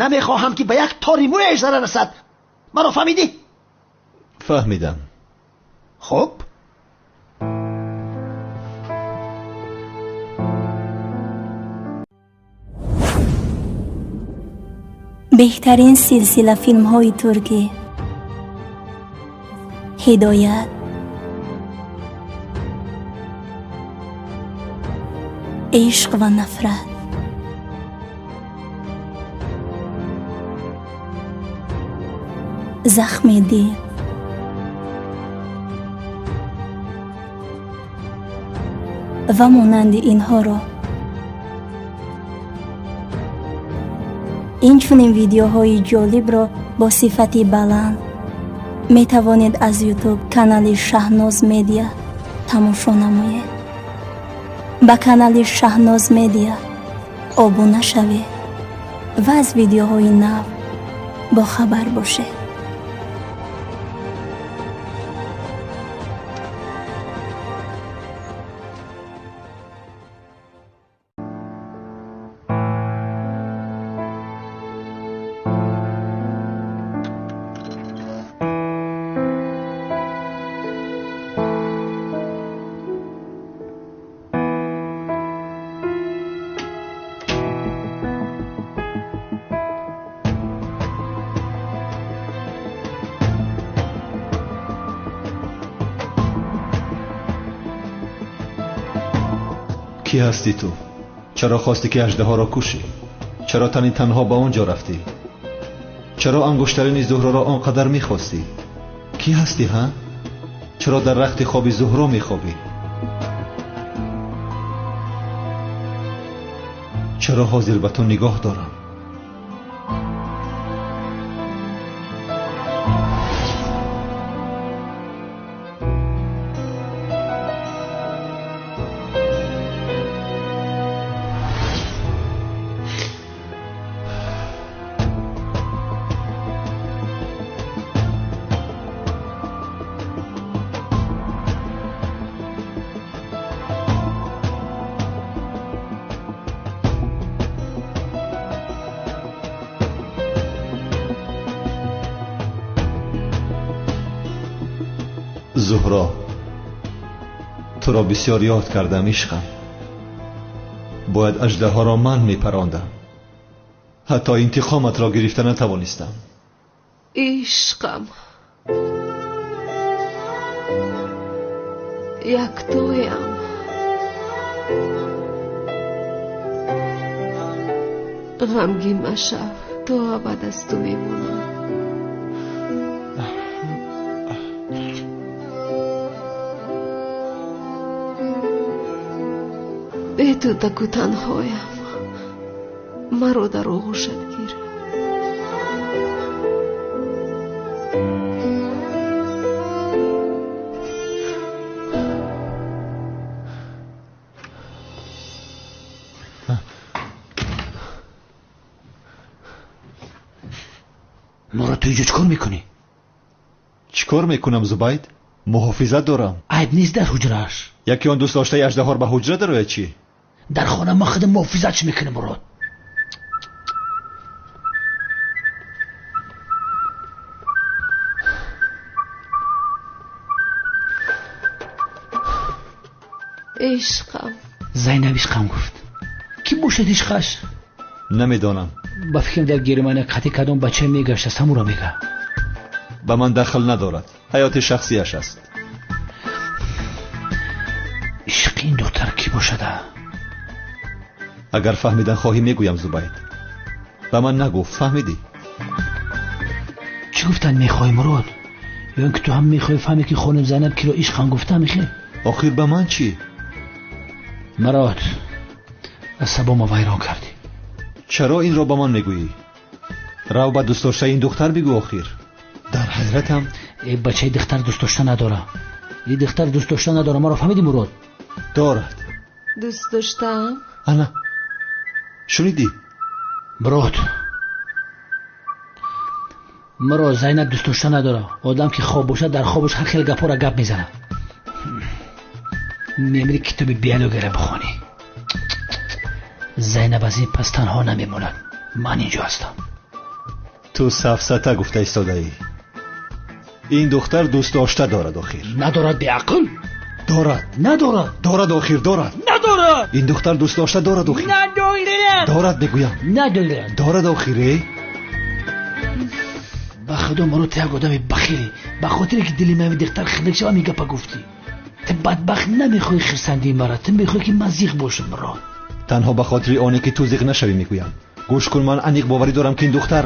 Speaker 8: Намехоҳам ки ба як тори мӯяш зарар расад. Маро фаҳмидӣ?
Speaker 2: Фаҳмидам.
Speaker 8: Хуб.
Speaker 18: Беҳтарин силсила филмҳои туркӣ, ҳидоят, ишқ ва нафрат, захми дил, ва монанди инҳоро. Инчунин видеоҳои ҷолибро бо сифати баланд метавонед аз YouTube канали Шаҳноз Медиа тамошо намоед. Ба канали Шаҳноз Медиа обуна шавед ва аз видеоҳои нав бохабар бошед.
Speaker 2: Кӣ ҳастӣ ту? Чаро хостӣ ки аждаҳоро кушӣ? Чаро тани танҳо ба он ҷо рафтӣ? Чаро ангуштарини Зуҳроро он қадар мехостӣ? Кӣ ҳастӣ, ҳа? Чаро дар рахти хоби Зуҳро мехобӣ? Чаро ҳозир ба ту нигоҳ дорам? Зуҳро, туро бисёр ёд кардам, ишқам. Бояд аждаҳоро ман мепарондам. Ҳатто интиқоматро гирифта натавонистам.
Speaker 1: Ишқам, яктоям. Ғамгин машав, то абад аз ту мемонам. Бе ту таку танҳоям, маро дар оғӯшат гир.
Speaker 6: Мурод, ту инҷо чӣ кор мекунӣ?
Speaker 2: Чӣ кор мекунам, Зубайд? Муҳофизат дорам.
Speaker 6: Айб нест дар ҳуҷрааш.
Speaker 2: Яке он дӯст доштаи аждаҳор ба ҳуҷра дарояд чӣ?
Speaker 6: Дар хона ма худам муҳофизатш мекунем, Мурод.
Speaker 1: Ишқам.
Speaker 6: Зайнаб ишқам гуфт. Кӣ бошад ишқаш?
Speaker 2: Намедонам.
Speaker 6: Ба фикрам дар Германия қатъи кадом бача мегаштааст, ҳамуро мега.
Speaker 2: Ба ман дахл надорад. Ҳаёти шахсияш аст.
Speaker 6: Ишқи ин духтар кӣ бошада?
Speaker 2: Агар фаҳмидан хоҳӣ мегӯям, Зубайд. Ба ман нагӯ, фаҳмидӣ?
Speaker 6: Чӣ гуфтан мехоҳӣ, Мурод? Ё ин ки ту ҳам мехоҳӣ фаҳмӣ ки хоним Зайнаб киро ишқам гуфта мехе?
Speaker 2: Охир ба ман чӣ?
Speaker 6: Мурод, асабома вайрон кардӣ.
Speaker 2: Чаро инро ба ман мегӯӣ? Рав ба дӯстдоштаи ин духтар бигӯ охир. Дар ҳайратам.
Speaker 6: Э бачаи духтар дӯстдошта надора. И духтар дӯстдошта надора. Маро фаҳмидӣ, Мурод?
Speaker 2: Дорад.
Speaker 1: Дӯст доштаам?
Speaker 2: Ана. Шунидӣ?
Speaker 6: Мурод. Маро Зайнаб дӯстдошта надора. Одам ки хоб бошад, дар хобаш ҳар хел гапҳоро гап мезанад. Мемири китоби биологияро бихонӣ. Зайнаб аз ин пас танҳо намемонад. Ман инҷо ҳастам.
Speaker 2: Ту сафсата гуфта истодаӣ. Ин духтар дӯстдошта дорад охир.
Speaker 6: Надорад, беақл?
Speaker 2: Дорад.
Speaker 6: Надорад.
Speaker 2: Дорад охир, дорад.
Speaker 6: Надорад.
Speaker 2: Ин духтар дӯстдошта дорад охир.
Speaker 6: Надорад.
Speaker 2: Дорад мегӯям.
Speaker 6: Надорад.
Speaker 2: Дорад охир, э?
Speaker 6: Ба худо маро ту як одами бахилӣ. Ба хотире ки дили ман духтар хунук шава ин гапа гуфтӣ. Ту бадбахт намехоҳӣ хирсандии маро. Ту мехоҳӣ ки ман зиқ бошам, Мурод.
Speaker 2: Танҳо ба хотири оне ки ту зиқ нашавӣ мегӯям. Гӯш кун, ман аниқ боварӣ дорам ки ин духтар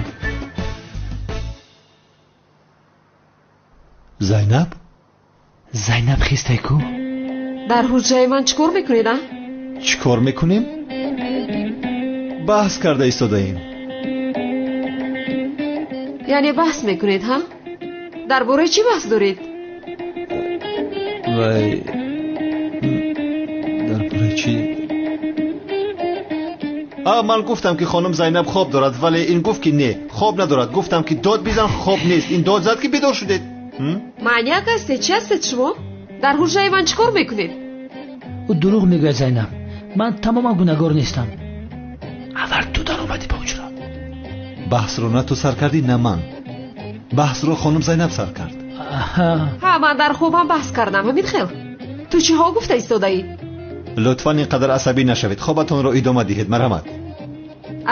Speaker 2: Зайнаб?
Speaker 6: Зайнаб хистай ку?
Speaker 1: Дар ҳуҷраи ман чӣ кор мекунед, а?
Speaker 2: Чӣ кор мекунем? Баҳс карда истодаем.
Speaker 1: Яъне баҳс мекунед, ҳа? Дар бораи чӣ баҳс доред?
Speaker 2: Вай, дар бораи чӣ? Ман гуфтам ки хонум Зайнаб хоб дорад, вале ин гуфт ки не, хоб надорад. Гуфтам ки дод бизан, хоб нест. Ин дод зад ки бедор шудед.
Speaker 1: Маняк ҳастед? Чӣ ҳастед шумо? Дар ҳуҷраи ман чӣ кор мекунед?
Speaker 6: Ӯ дурӯғ мегӯяд, Зайнаб. Ман тамоман гунаҳгор нестам. Аввал ту даромадӣ ба ҳуҷра.
Speaker 2: Баҳсро на ту сар кардӣ, на ман. Баҳсро хонум Зайнаб сар кард.
Speaker 1: Ҳа, ман дар хобам баҳс кардам, ҳамин хел. Ту чиҳо гуфта истодаӣ?
Speaker 2: Лутфан ин қадар асабӣ нашавед. Хобатонро идома диҳед, марҳамат.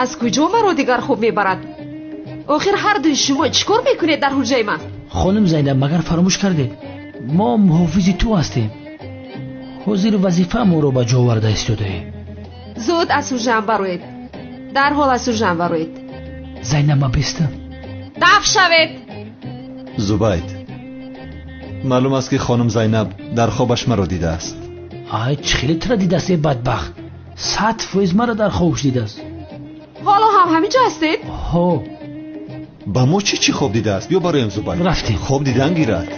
Speaker 1: Аз куҷо маро дигар хоб мебарад? Охир ҳар дуи шумо чӣ кор мекунед дар ҳуҷраи ман?
Speaker 6: Хонум Зайнаб, магар фаромӯш кардед? Мо муҳофизи ту ҳастем. Ҳозир вазифаамонро ба ҷо оварда истодаем.
Speaker 1: Зуд аз ҳуҷраам бароед. Дарҳол аз ҳуҷраам бароед.
Speaker 6: Зайнаб, ман бестам.
Speaker 1: Даф шавед.
Speaker 2: Зубайд, маълум аст ки хонум Зайнаб дар хобаш маро дидааст.
Speaker 6: Ай, чӣ хеле тура дидааст, э бадбахт. 100% маро дар хобаш дидааст.
Speaker 1: Ҳоло ҳам ҳамин ҷо ҳастед?
Speaker 6: Ҳо.
Speaker 2: Ба мо чӣ чӣ хоб дидааст? Биё бароем, Зубайд.
Speaker 6: Рафтем.
Speaker 2: Хоб дидан гирад.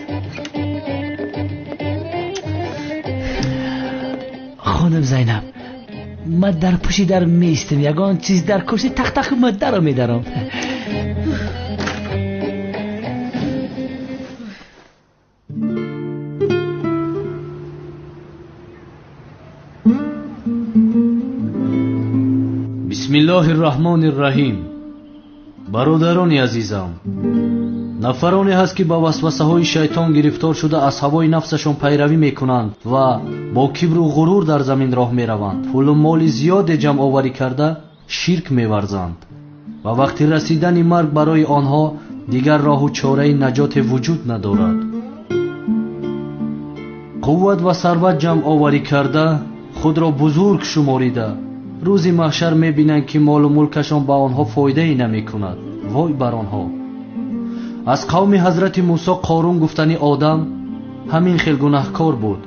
Speaker 6: Хонум Зайнаб, ман дар пушти дар меистам. Ягон чиз дар курси тахтах ман даро медарам.
Speaker 11: Бисмиллоҳир Раҳмонир Раҳим. Бародарони азизам, нафароне ҳаст ки ба васвасаҳои шайтон гирифтор шуда аз ҳавои нафсашон пайравӣ мекунанд ва бо кибру ғурур дар замин роҳ мераванд. Пулу моли зиёде ҷамъоварӣ карда ширк меварзанд ва вақти расидани марг барои онҳо дигар роҳу чораи наҷоте вуҷуд надорад. Қувват ва сарват ҷамъоварӣ карда худро бузург шуморида рӯзи маҳшар мебинанд ки молу мулкашон ба онҳо фоидае намекунад. Вой бар онҳо! Аз қавми ҳазрати Мусо Қорун гуфтани одам ҳамин хел гунаҳкор буд.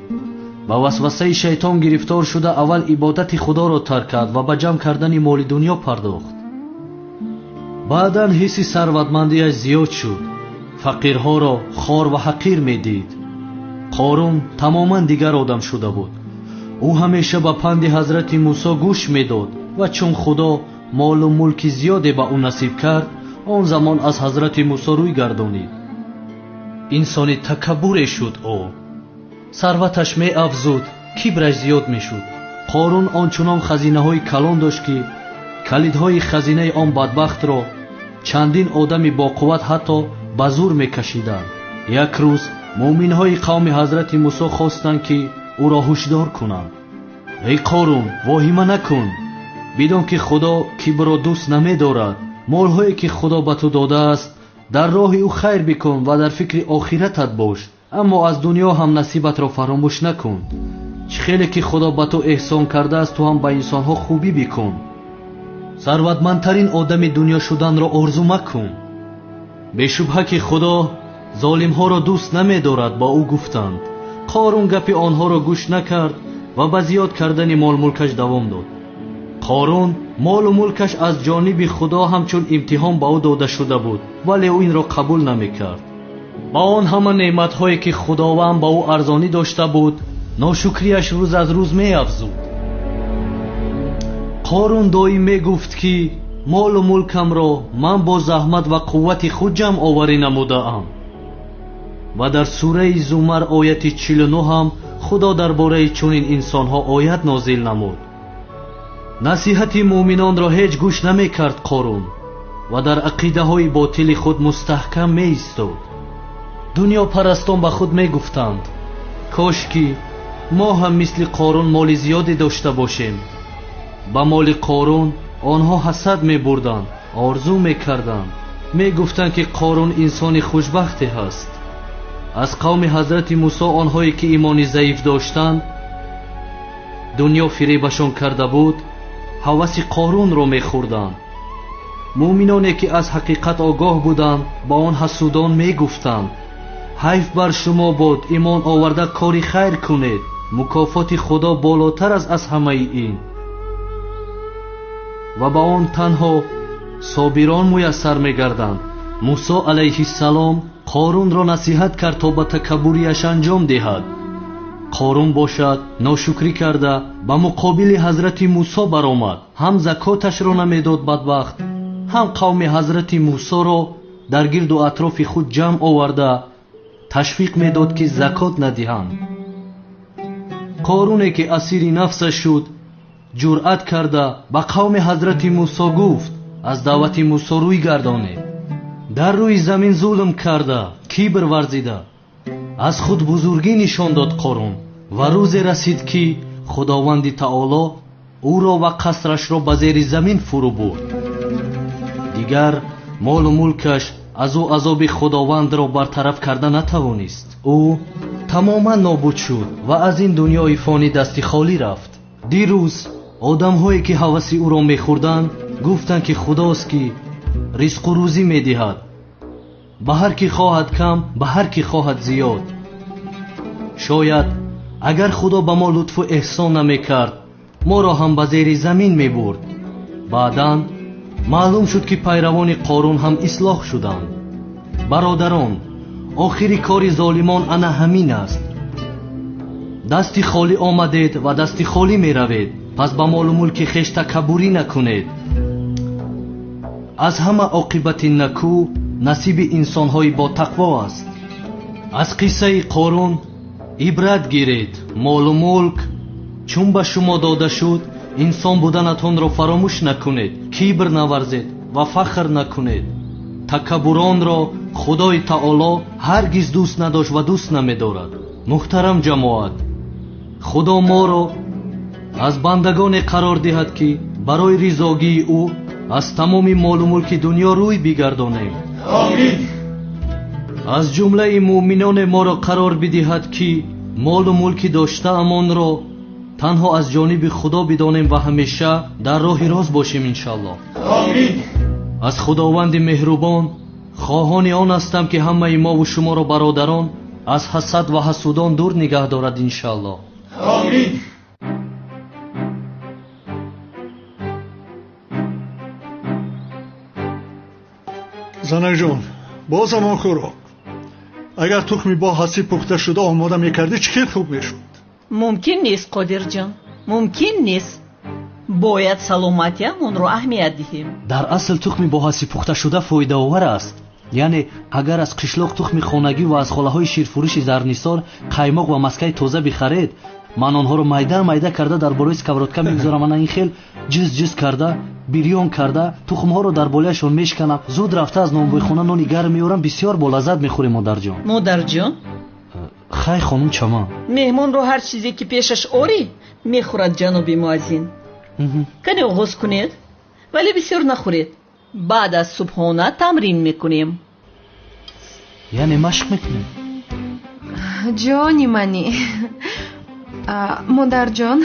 Speaker 11: Ба васвасаи шайтон гирифтор шуда аввал ибодати худоро тарк кард ва ба ҷамъ кардани моли дунё пардохт. Баъдан ҳисси сарватмандиаш зиёд шуд. Фақирҳоро хор ва ҳақир медид. Қорун тамоман дигар одам шуда буд. Ӯ ҳамеша ба панди ҳазрати Мусо гӯш медод ва чун худо молу мулки зиёде ба ӯ насиб кард, он замон аз ҳазрати Мусо рӯй гардонид. Инсони такаббуре шуд ӯ. Сарваташ меафзуд, кибраш зиёд мешуд. Қорун ончунон хазинаҳои калон дошт ки калидҳои хазинаи он бадбахтро чандин одами боқувват ҳатто ба зур мекашиданд. Як рӯз муъминҳои қавми ҳазрати Мусо хостанд ки ӯро ҳушдор кунанд. Эй Қорун, воҳима накун. Бидон ки Худо кибрро дӯст намедорад. Молҳое ки Худо ба ту додааст, дар роҳи ӯ хайр бикун ва дар фикри охиратат бош. Аммо аз дунё ҳам насибатро фаромӯш накун. Чӣ хеле ки Худо ба ту эҳсон кардааст, ту ҳам ба инсонҳо хубӣ бикун. Сарватмандтарин одами дунё шуданро орзу макун. Бешубҳа ки Худо золимҳоро дӯст намедорад, ба ӯ гуфтанд. Қорун гапи онҳоро гӯш накард ва ба зиёд кардани молмулкаш давом дод. Қорун молу мулкаш аз ҷониби Худо ҳамчун имтиҳон ба ӯ дода шуда буд, вале ӯ инро қабул намекард. Ба он ҳама неъматҳое ки Худованд ба ӯ арзонӣ дошта буд, ношукрияш рӯз аз рӯз меафзуд. Қорун доим мегуфт ки молу мулкамро ман бо заҳмат ва қуввати худ ҷамъ оварӣ намудаам. Ва дар сураи Зумар ояти 49 ҳам Худо дар бораи чунин инсонҳо оят нозил намуд. Насиҳати муъминонро ҳеҷ гӯш намекард Қорун ва дар ақидаҳои ботили худ мустаҳкам меистод. Дунёпарастон ба худ мегуфтанд: кош ки мо ҳам мисли Қорун моли зиёде дошта бошем. Ба моли Қорун онҳо ҳасад мебурданд, орзу мекарданд. Мегуфтанд ки Қорун инсони хушбахте ҳаст. Аз қавми ҳазрати Мусо онҳое ки имони заиф доштанд, дунё фиребашон карда буд, ҳаваси Қорунро мехӯрданд. Муъминоне ки аз ҳақиқат огоҳ буданд, ба он ҳасудон мегуфтанд: ҳайф бар шумо бод, имон оварда кори хайр кунед, мукофоти Худо болотар аст аз ҳамаи ин. Ва ба он танҳо собирон муяссар мегарданд. Мусо алайҳиссалом Қорунро насиҳат кард то ба такаббурияш анҷом диҳад. Қорун бошад ношукрӣ карда ба муқобили ҳазрати Мусо баромад. Ҳам закоташро намедод бадбахт, ҳам қавми ҳазрати Мусоро дар гирду атрофи худ ҷамъ оварда ташвиқ медод ки закот надиҳанд. Қоруне ки асири нафсаш шуд, ҷуръат карда ба қавми ҳазрати Мусо гуфт: аз даъвати Мусо рӯй гардонед. Дар рӯи замин зулм карда, кибр варзида, аз худ бузургӣ нишон дод Қорун. Ва рӯзе расид ки Худованди Таоло ӯро ва қасрашро ба зери замин фурӯ бурд. Дигар молу мулкаш аз ӯ азоби Худовандро бартараф карда натавонист. Ӯ тамоман нобуд шуд ва аз ин дунёи фонӣ дасти холӣ рафт. Дирӯз одамҳое ки ҳаваси ӯро мехӯрданд гуфтанд ки Худост ки ризқу рӯзӣ медиҳад, ба ҳар ки хоҳад кам, ба ҳар ки хоҳад зиёд. Шояд агар Худо ба мо лутфу эҳсон намекард, моро ҳам ба зери замин мебурд. Баъдан маълум шуд ки пайравони Қорун ҳам ислоҳ шуданд. Бародарон, охири кори золимон ана ҳамин аст. Дасти холӣ омадед ва дасти холӣ меравед, пас ба молу мулки хеш такаббурӣ накунед. Аз ҳама оқибати накӯ насиби инсонҳои ботақво аст. Аз қиссаи Қорун ибрат гиред. Молу мулк чун ба шумо дода шуд, инсон буданатонро фаромӯш накунед, кибр наварзед ва фахр накунед. Такаббуронро Худои Таоло ҳаргиз дӯст надошт ва дӯст намедорад. Муҳтарам ҷамоат, Худо моро аз бандагоне қарор диҳад ки барои ризогии ӯ аз тамоми молу мулки дунё рӯй бигардонем.
Speaker 12: Омин.
Speaker 11: Аз ҷумлаи муъминоне моро қарор бидиҳад ки молу мулки доштаамонро танҳо аз ҷониби Худо бидонем ва ҳамеша дар роҳи рост бошем иншаллоҳ.
Speaker 12: Омин.
Speaker 11: Аз Худованди меҳрубон хоҳони он ҳастам ки ҳамаи мову шуморо бародарон аз ҳасад ва ҳасудон дур нигаҳ дорад иншаллоҳ.
Speaker 12: Омин.
Speaker 19: Занакҷон, боз ҳамон хӯрок. Агар тухми бо ҳасиб пухта шуда омода мекардӣ, чӣ хел хуб мешуд?
Speaker 13: Мумкин нест, Қодирҷон, мумкин нест. Бояд саломатиамонро аҳамият диҳем.
Speaker 11: Дар асл тухми бо ҳасиб пухта шуда фоидаовар аст. Яъне агар аз қишлоқ тухми хонагӣ ва аз холаҳои ширфурӯши Зарнисор қаймоқ ва маскаи тоза бихаред, ман онҳоро майда майда карда дар болои сковородка мегузорам. Ана ин хел ҷиз ҷиз карда, бирён карда, тухмҳоро дар болояшон мешканам. Зуд рафта аз нонвойхона нони гарм меорам, бисёр болаззат мехӯрем, модарҷон.
Speaker 13: Модарҷон?
Speaker 11: Хай, хонум Чаман.
Speaker 13: Меҳмонро ҳар чизе ки пешаш орӣ, Мехӯрад ҷаноби муаззин. Кане оғоз кунед, вале бисёр нахӯред. Баъд аз субҳона тамрин мекунем.
Speaker 11: Яъне машқ мекунем?
Speaker 10: Ҷони мани, модарҷон,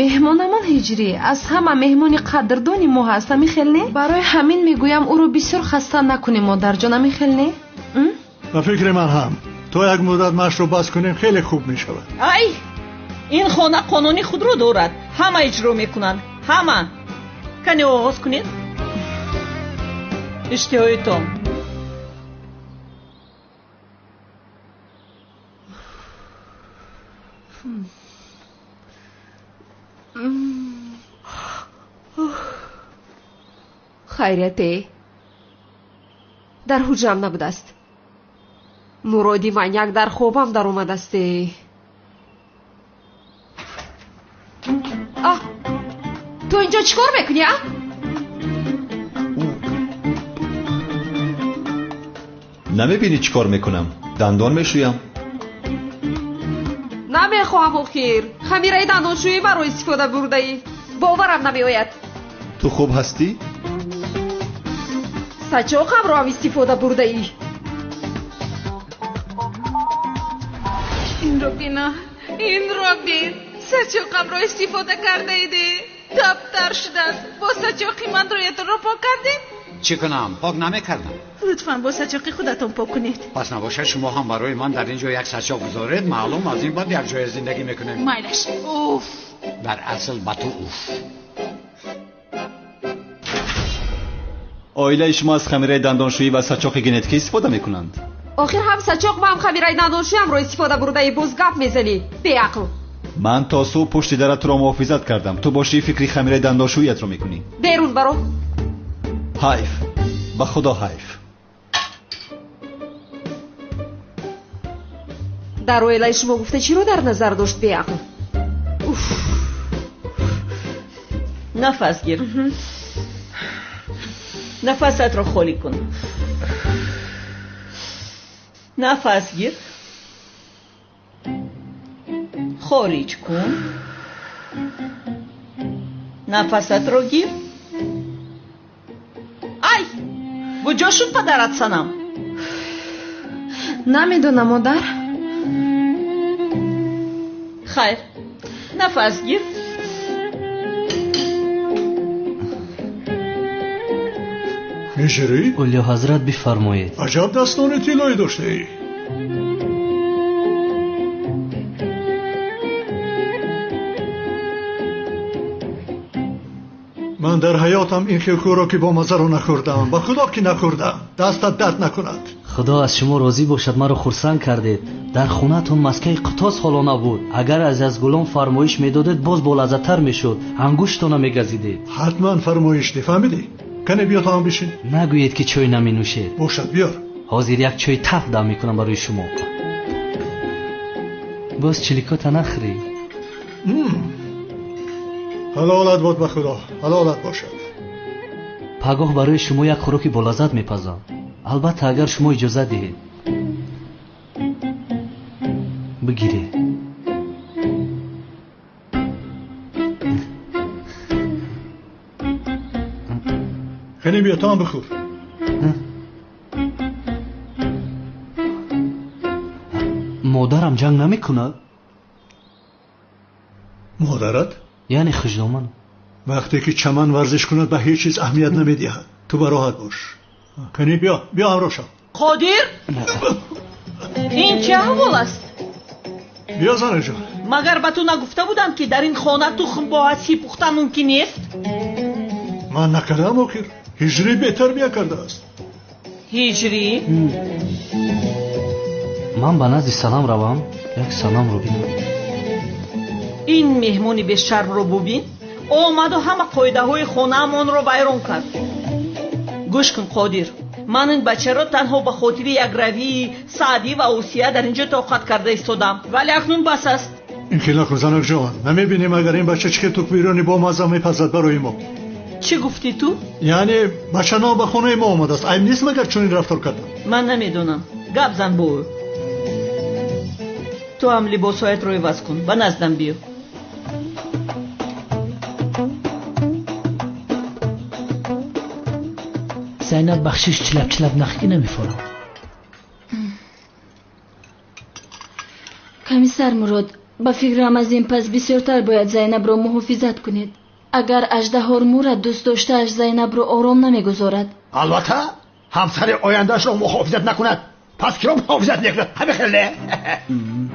Speaker 10: меҳмонамон Ҳиҷрӣ аз ҳама меҳмони қадрдони мо ҳаст, ами хел не? Барои ҳамин мегӯям ӯро бисёр хаста накунем, модарҷон, ами хел не?
Speaker 19: Ба фикри ман ҳам то як муддат машқро бас кунем хеле хуб мешавад.
Speaker 13: Ай, ин хона қонуни худро дорад, ҳама иҷро мекунанд, ҳама. Кане оғоз кунед. Иштиҳоитон.
Speaker 1: Хайрияте, дар ҳуҷрам набудааст. Муроди маньяк дар хобам даромадасте. А, ту инҷо чӣ кор мекунӣ, а?
Speaker 2: Намебинӣ чӣ кор мекунам? Дандон мешӯям.
Speaker 1: Намехоҳам охир. Хамираи дандоншӯӣ маро истифода бурдаӣ. Боварам намеояд.
Speaker 2: Ту хуб ҳастӣ?
Speaker 1: Сачоқамро ҳам истифода бурдаӣ.
Speaker 10: Инро бина, инро бин. Сачоқамро истифода кардаиде. Таптар шудааст. Бо сачоқи ман рӯятонро пок кардед?
Speaker 20: Чӣ кунам? Пок намекардам.
Speaker 10: Лутфан бо сачоқи худатон пок кунед.
Speaker 20: Пас набошад шумо ҳам барои ман дар ин ҷо як сачоқ гузоред, маълум аз ин баъд як ҷоя зиндагӣ мекунем.
Speaker 10: Майлаш. Уф.
Speaker 20: Дар асл ба ту уф.
Speaker 2: Оилаи шумо аз хамираи дандоншӯӣ ва сачоқи генетикӣ истифода мекунанд?
Speaker 1: Охир ҳам сачоқ ва ҳам хамираи дандоншӯямро истифода бурдаи, боз гап мезанӣ, беақл.
Speaker 2: Ман то субҳ пушти дара туро муҳофизат кардам. Ту бошӣ фикри хамираи дандоншӯиятро мекунӣ.
Speaker 1: Берун баро.
Speaker 2: Ҳайф, ба худо ҳайф.
Speaker 1: Дар оилаи шумо гуфта чиро дар назар дошт, беақл? Уф.
Speaker 13: Нафас гир. Нафасатро холӣ кун. Нафас гир. Хориҷ кун. Нафасатро гир. Ай! Куҷо шуд падарат, Санам?
Speaker 10: Намедонам, модар.
Speaker 13: Хайр, нафас гир.
Speaker 19: Ҳиҷрӣ?
Speaker 11: Олиҳазрат, бифармоед.
Speaker 19: Аҷаб дастони тиллоӣ доштаӣ. Ман дар ҳаётам ин хел хӯроки бомаззаро нахӯрдам. Ба худо ки нахӯрдам. Дастат дард накунад.
Speaker 11: Худо аз шумо розӣ бошад, маро хурсанд кардед. Дар хонаатон маскаи қутос ҳоло набуд. Агар аз Язгулом фармоиш медодед, боз болаззаттар мешуд. Ангуштона мегазидед.
Speaker 19: Ҳатман фармоиш де, фаҳмидӣ? Кане биё то ҳам бишин.
Speaker 11: Нагӯед ки чой наменӯшед.
Speaker 19: Бошад, биёр.
Speaker 11: Ҳозир як чои таф дам мекунам барои шумо. Боз чиликота нахӯрӣ.
Speaker 19: Ҳалолат бод, ба худо ҳалолат бошад.
Speaker 11: Пагоҳ барои шумо як хӯроки болаззат мепазам. Албатта агар шумо иҷозат диҳед. Бигиред.
Speaker 19: Кане биё, то ҳам бихӯр.
Speaker 11: Модарам ҷанг намекунад?
Speaker 19: Модарат?
Speaker 11: Яъне хуждоман.
Speaker 19: Вақте ки чаман варзиш кунад ба ҳеҷ чиз аҳамият намедиҳад. Ту бароҳат бош. Кане биё, биё ҳамроҳ шав.
Speaker 13: Қодир? Ин чӣ аҳвол аст?
Speaker 19: Биё, занаҷон.
Speaker 13: Магар ба ту нагуфта будам, ки дар ин хона тухм бо ҳасиб пухтан мумкин нест?
Speaker 19: Ман накардам охир. Ҳиҷрӣ бетарбия кардааст.
Speaker 13: Ҳиҷрӣ?
Speaker 11: Ман ба назди Санам равам, як Санамро бинам.
Speaker 13: Ин меҳмони бешармро бубин. Омаду ҳама қоидаҳои хонаамонро вайрон кард. Гӯш кун, Қодир, ман ин бачаро танҳо ба хотири якравии Саъдӣ ва Осия дар ин ҷо тоқат карда истодам, вале акнун бас аст.
Speaker 19: Ин хел накун, занакҷон. Намебинем агар ин бача чӣ хел тухмбирёни бомазза мепазад барои мо.
Speaker 13: Чӣ гуфтӣ ту?
Speaker 19: Яъне бача нав ба хонаи мо омадааст. Айб нест магар чунин рафтор кардан?
Speaker 13: Ман намедонам. Гап зан бо ӯ. Ту ҳам либосҳоятро иваз кун, ба наздам биё.
Speaker 6: Зайнаб бахшиш чилап чилап нахӣ ки намефорам.
Speaker 21: Комиссар Мурод, ба фикрам аз ин пас бисёртар бояд Зайнабро муҳофизат кунед. Агар аждаҳор мурад, дӯст доштааш Зайнабро ором намегузорад.
Speaker 8: Албатта, ҳамсари ояндаашро муҳофизат накунад, пас киро муҳофизат мекунад? Ҳамин хел не?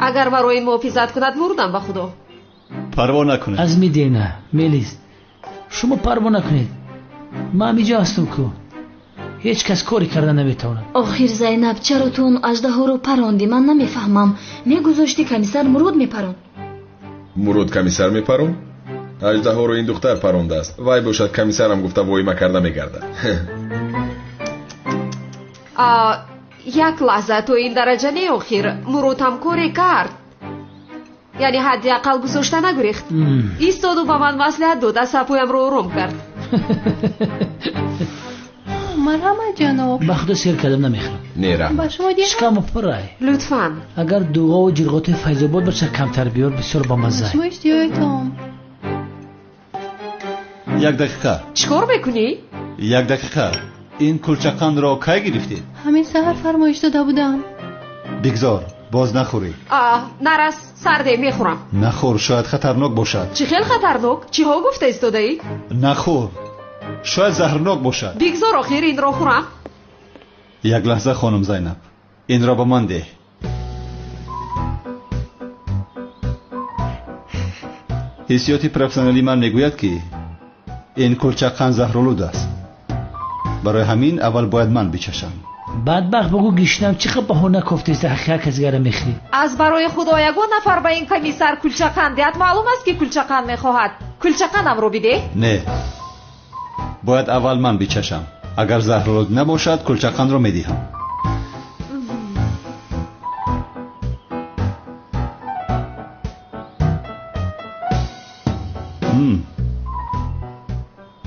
Speaker 1: Агар барои муҳофизат кунад, мурдам ба худо.
Speaker 2: Парво накунед.
Speaker 6: Аз мидена, Мелис, шумо парво накунед. Ман ҳамиҷо ҳастам ку. Ҳеҷ кас коре карда наметавонад.
Speaker 21: Охир Зайнаб, чаро ту он аждаҳоро парондӣ? Ман намефаҳмам. Мегузоштӣ комиссар Мурод мепаронд.
Speaker 9: Мурод комиссар мепаронд? Аждаҳоро ин духтар парондааст. Вай бошад комиссарам гуфта воима карда мегардад.
Speaker 1: Як лаҳза, то ин дараҷа не охир. Мурод ҳам коре кард. Яъне ҳадди ақал гузошта нагурехт. Истоду ба ман маслиҳат дод, асабҳоямро ором кард.
Speaker 22: Марҳамат, ҷаноб.
Speaker 6: Ба худо сер кардам, намехӯрам.
Speaker 9: Не, раҳмат.
Speaker 22: Ба шумо диҳам?
Speaker 6: Шикаму пурай.
Speaker 1: Лутфан.
Speaker 6: Агар дуғову ҷирғотои Файзобод бошад, камтар биёр, бисёр бамазза.
Speaker 22: Шумо иштиёитон.
Speaker 2: Як дақиқа.
Speaker 1: Чӣ кор мекунӣ?
Speaker 2: Як дақиқа. Ин кулчақандро кай гирифтед?
Speaker 22: Ҳамин саҳар фармоиш дода будам.
Speaker 2: Бигзор, боз нахӯрӣ.
Speaker 1: Нарас, сарде мехӯрам.
Speaker 2: Нахӯр, шояд хатарнок бошад.
Speaker 1: Чӣ хел хатарнок? Чиҳо гуфта истодаӣ?
Speaker 2: Нахӯр, шояд заҳрнок бошад.
Speaker 1: Бигзор охир инро хӯрам.
Speaker 2: Як лаҳза, хонум Зайнаб, инро ба ман деҳ. Ҳиссиёти профессионалии ман мегӯяд, ки ин кулчақанд заҳролуд аст. Барои ҳамин аввал бояд ман бичашам.
Speaker 6: Бадбахт бугӯ гишнам, чӣ хел баҳона кофтеста, ҳақиқат касгара мехӯрӣ.
Speaker 1: Аз барои худо ягон нафар ба ин комиссар кулчақанд диҳад, маълум аст ки кулчақанд мехоҳад. Кулчақандамро бидеҳ.
Speaker 2: Не, бояд аввал ман бичашам. Агар заҳролуд набошад, кулчақандро медиҳам.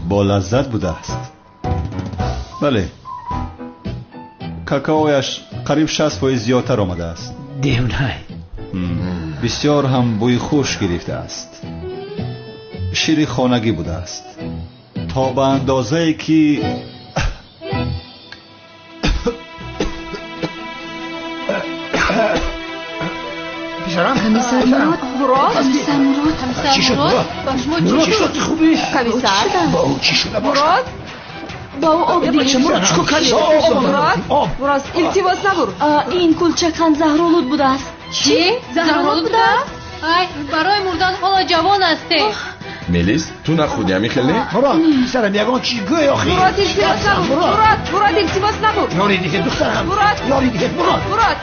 Speaker 2: Бо лаззат будааст. Бале, какаояш қариб 60% зиёдтар омадааст.
Speaker 6: Девнай.
Speaker 2: Бисёр ҳам бӯи хуш гирифтааст. Шири хонагӣ будааст. То ба андозае ки
Speaker 8: писарам,
Speaker 21: комиссар Мурод,
Speaker 1: Мурод,
Speaker 21: комиссар Мурод,
Speaker 8: чӣ шуд, Мурод?
Speaker 22: Ба шумо
Speaker 8: Мурод,
Speaker 22: чӣ
Speaker 8: чӣ шуд?
Speaker 22: шуд?
Speaker 8: Хубӣ?
Speaker 1: Комиссар.
Speaker 8: Ба ӯ чӣ шуда бошад?
Speaker 1: Мурод,
Speaker 21: ба ӯ об диҳед.
Speaker 8: Мурод, чӣ кор кардӣ? Об,
Speaker 1: Мурод,
Speaker 8: об.
Speaker 1: Мурод, илтимос набур.
Speaker 21: Ин кулчақанд заҳролуд будааст.
Speaker 22: Чӣ? Заҳролуд будааст? Ай, барои мурдан ҳоло ҷавон ҳастед.
Speaker 9: Мелис, ту нахӯрдӣ, ҳамин хел не?
Speaker 8: Мурод, писарам, ягон чиз гӯй охир.
Speaker 1: Мурод, илтимос набур. Мурод, Мурод, илтимос набур.
Speaker 8: Ёри диҳед, духтарам.
Speaker 1: Мурод.
Speaker 8: Ёри диҳед, Мурод.
Speaker 1: Мурод.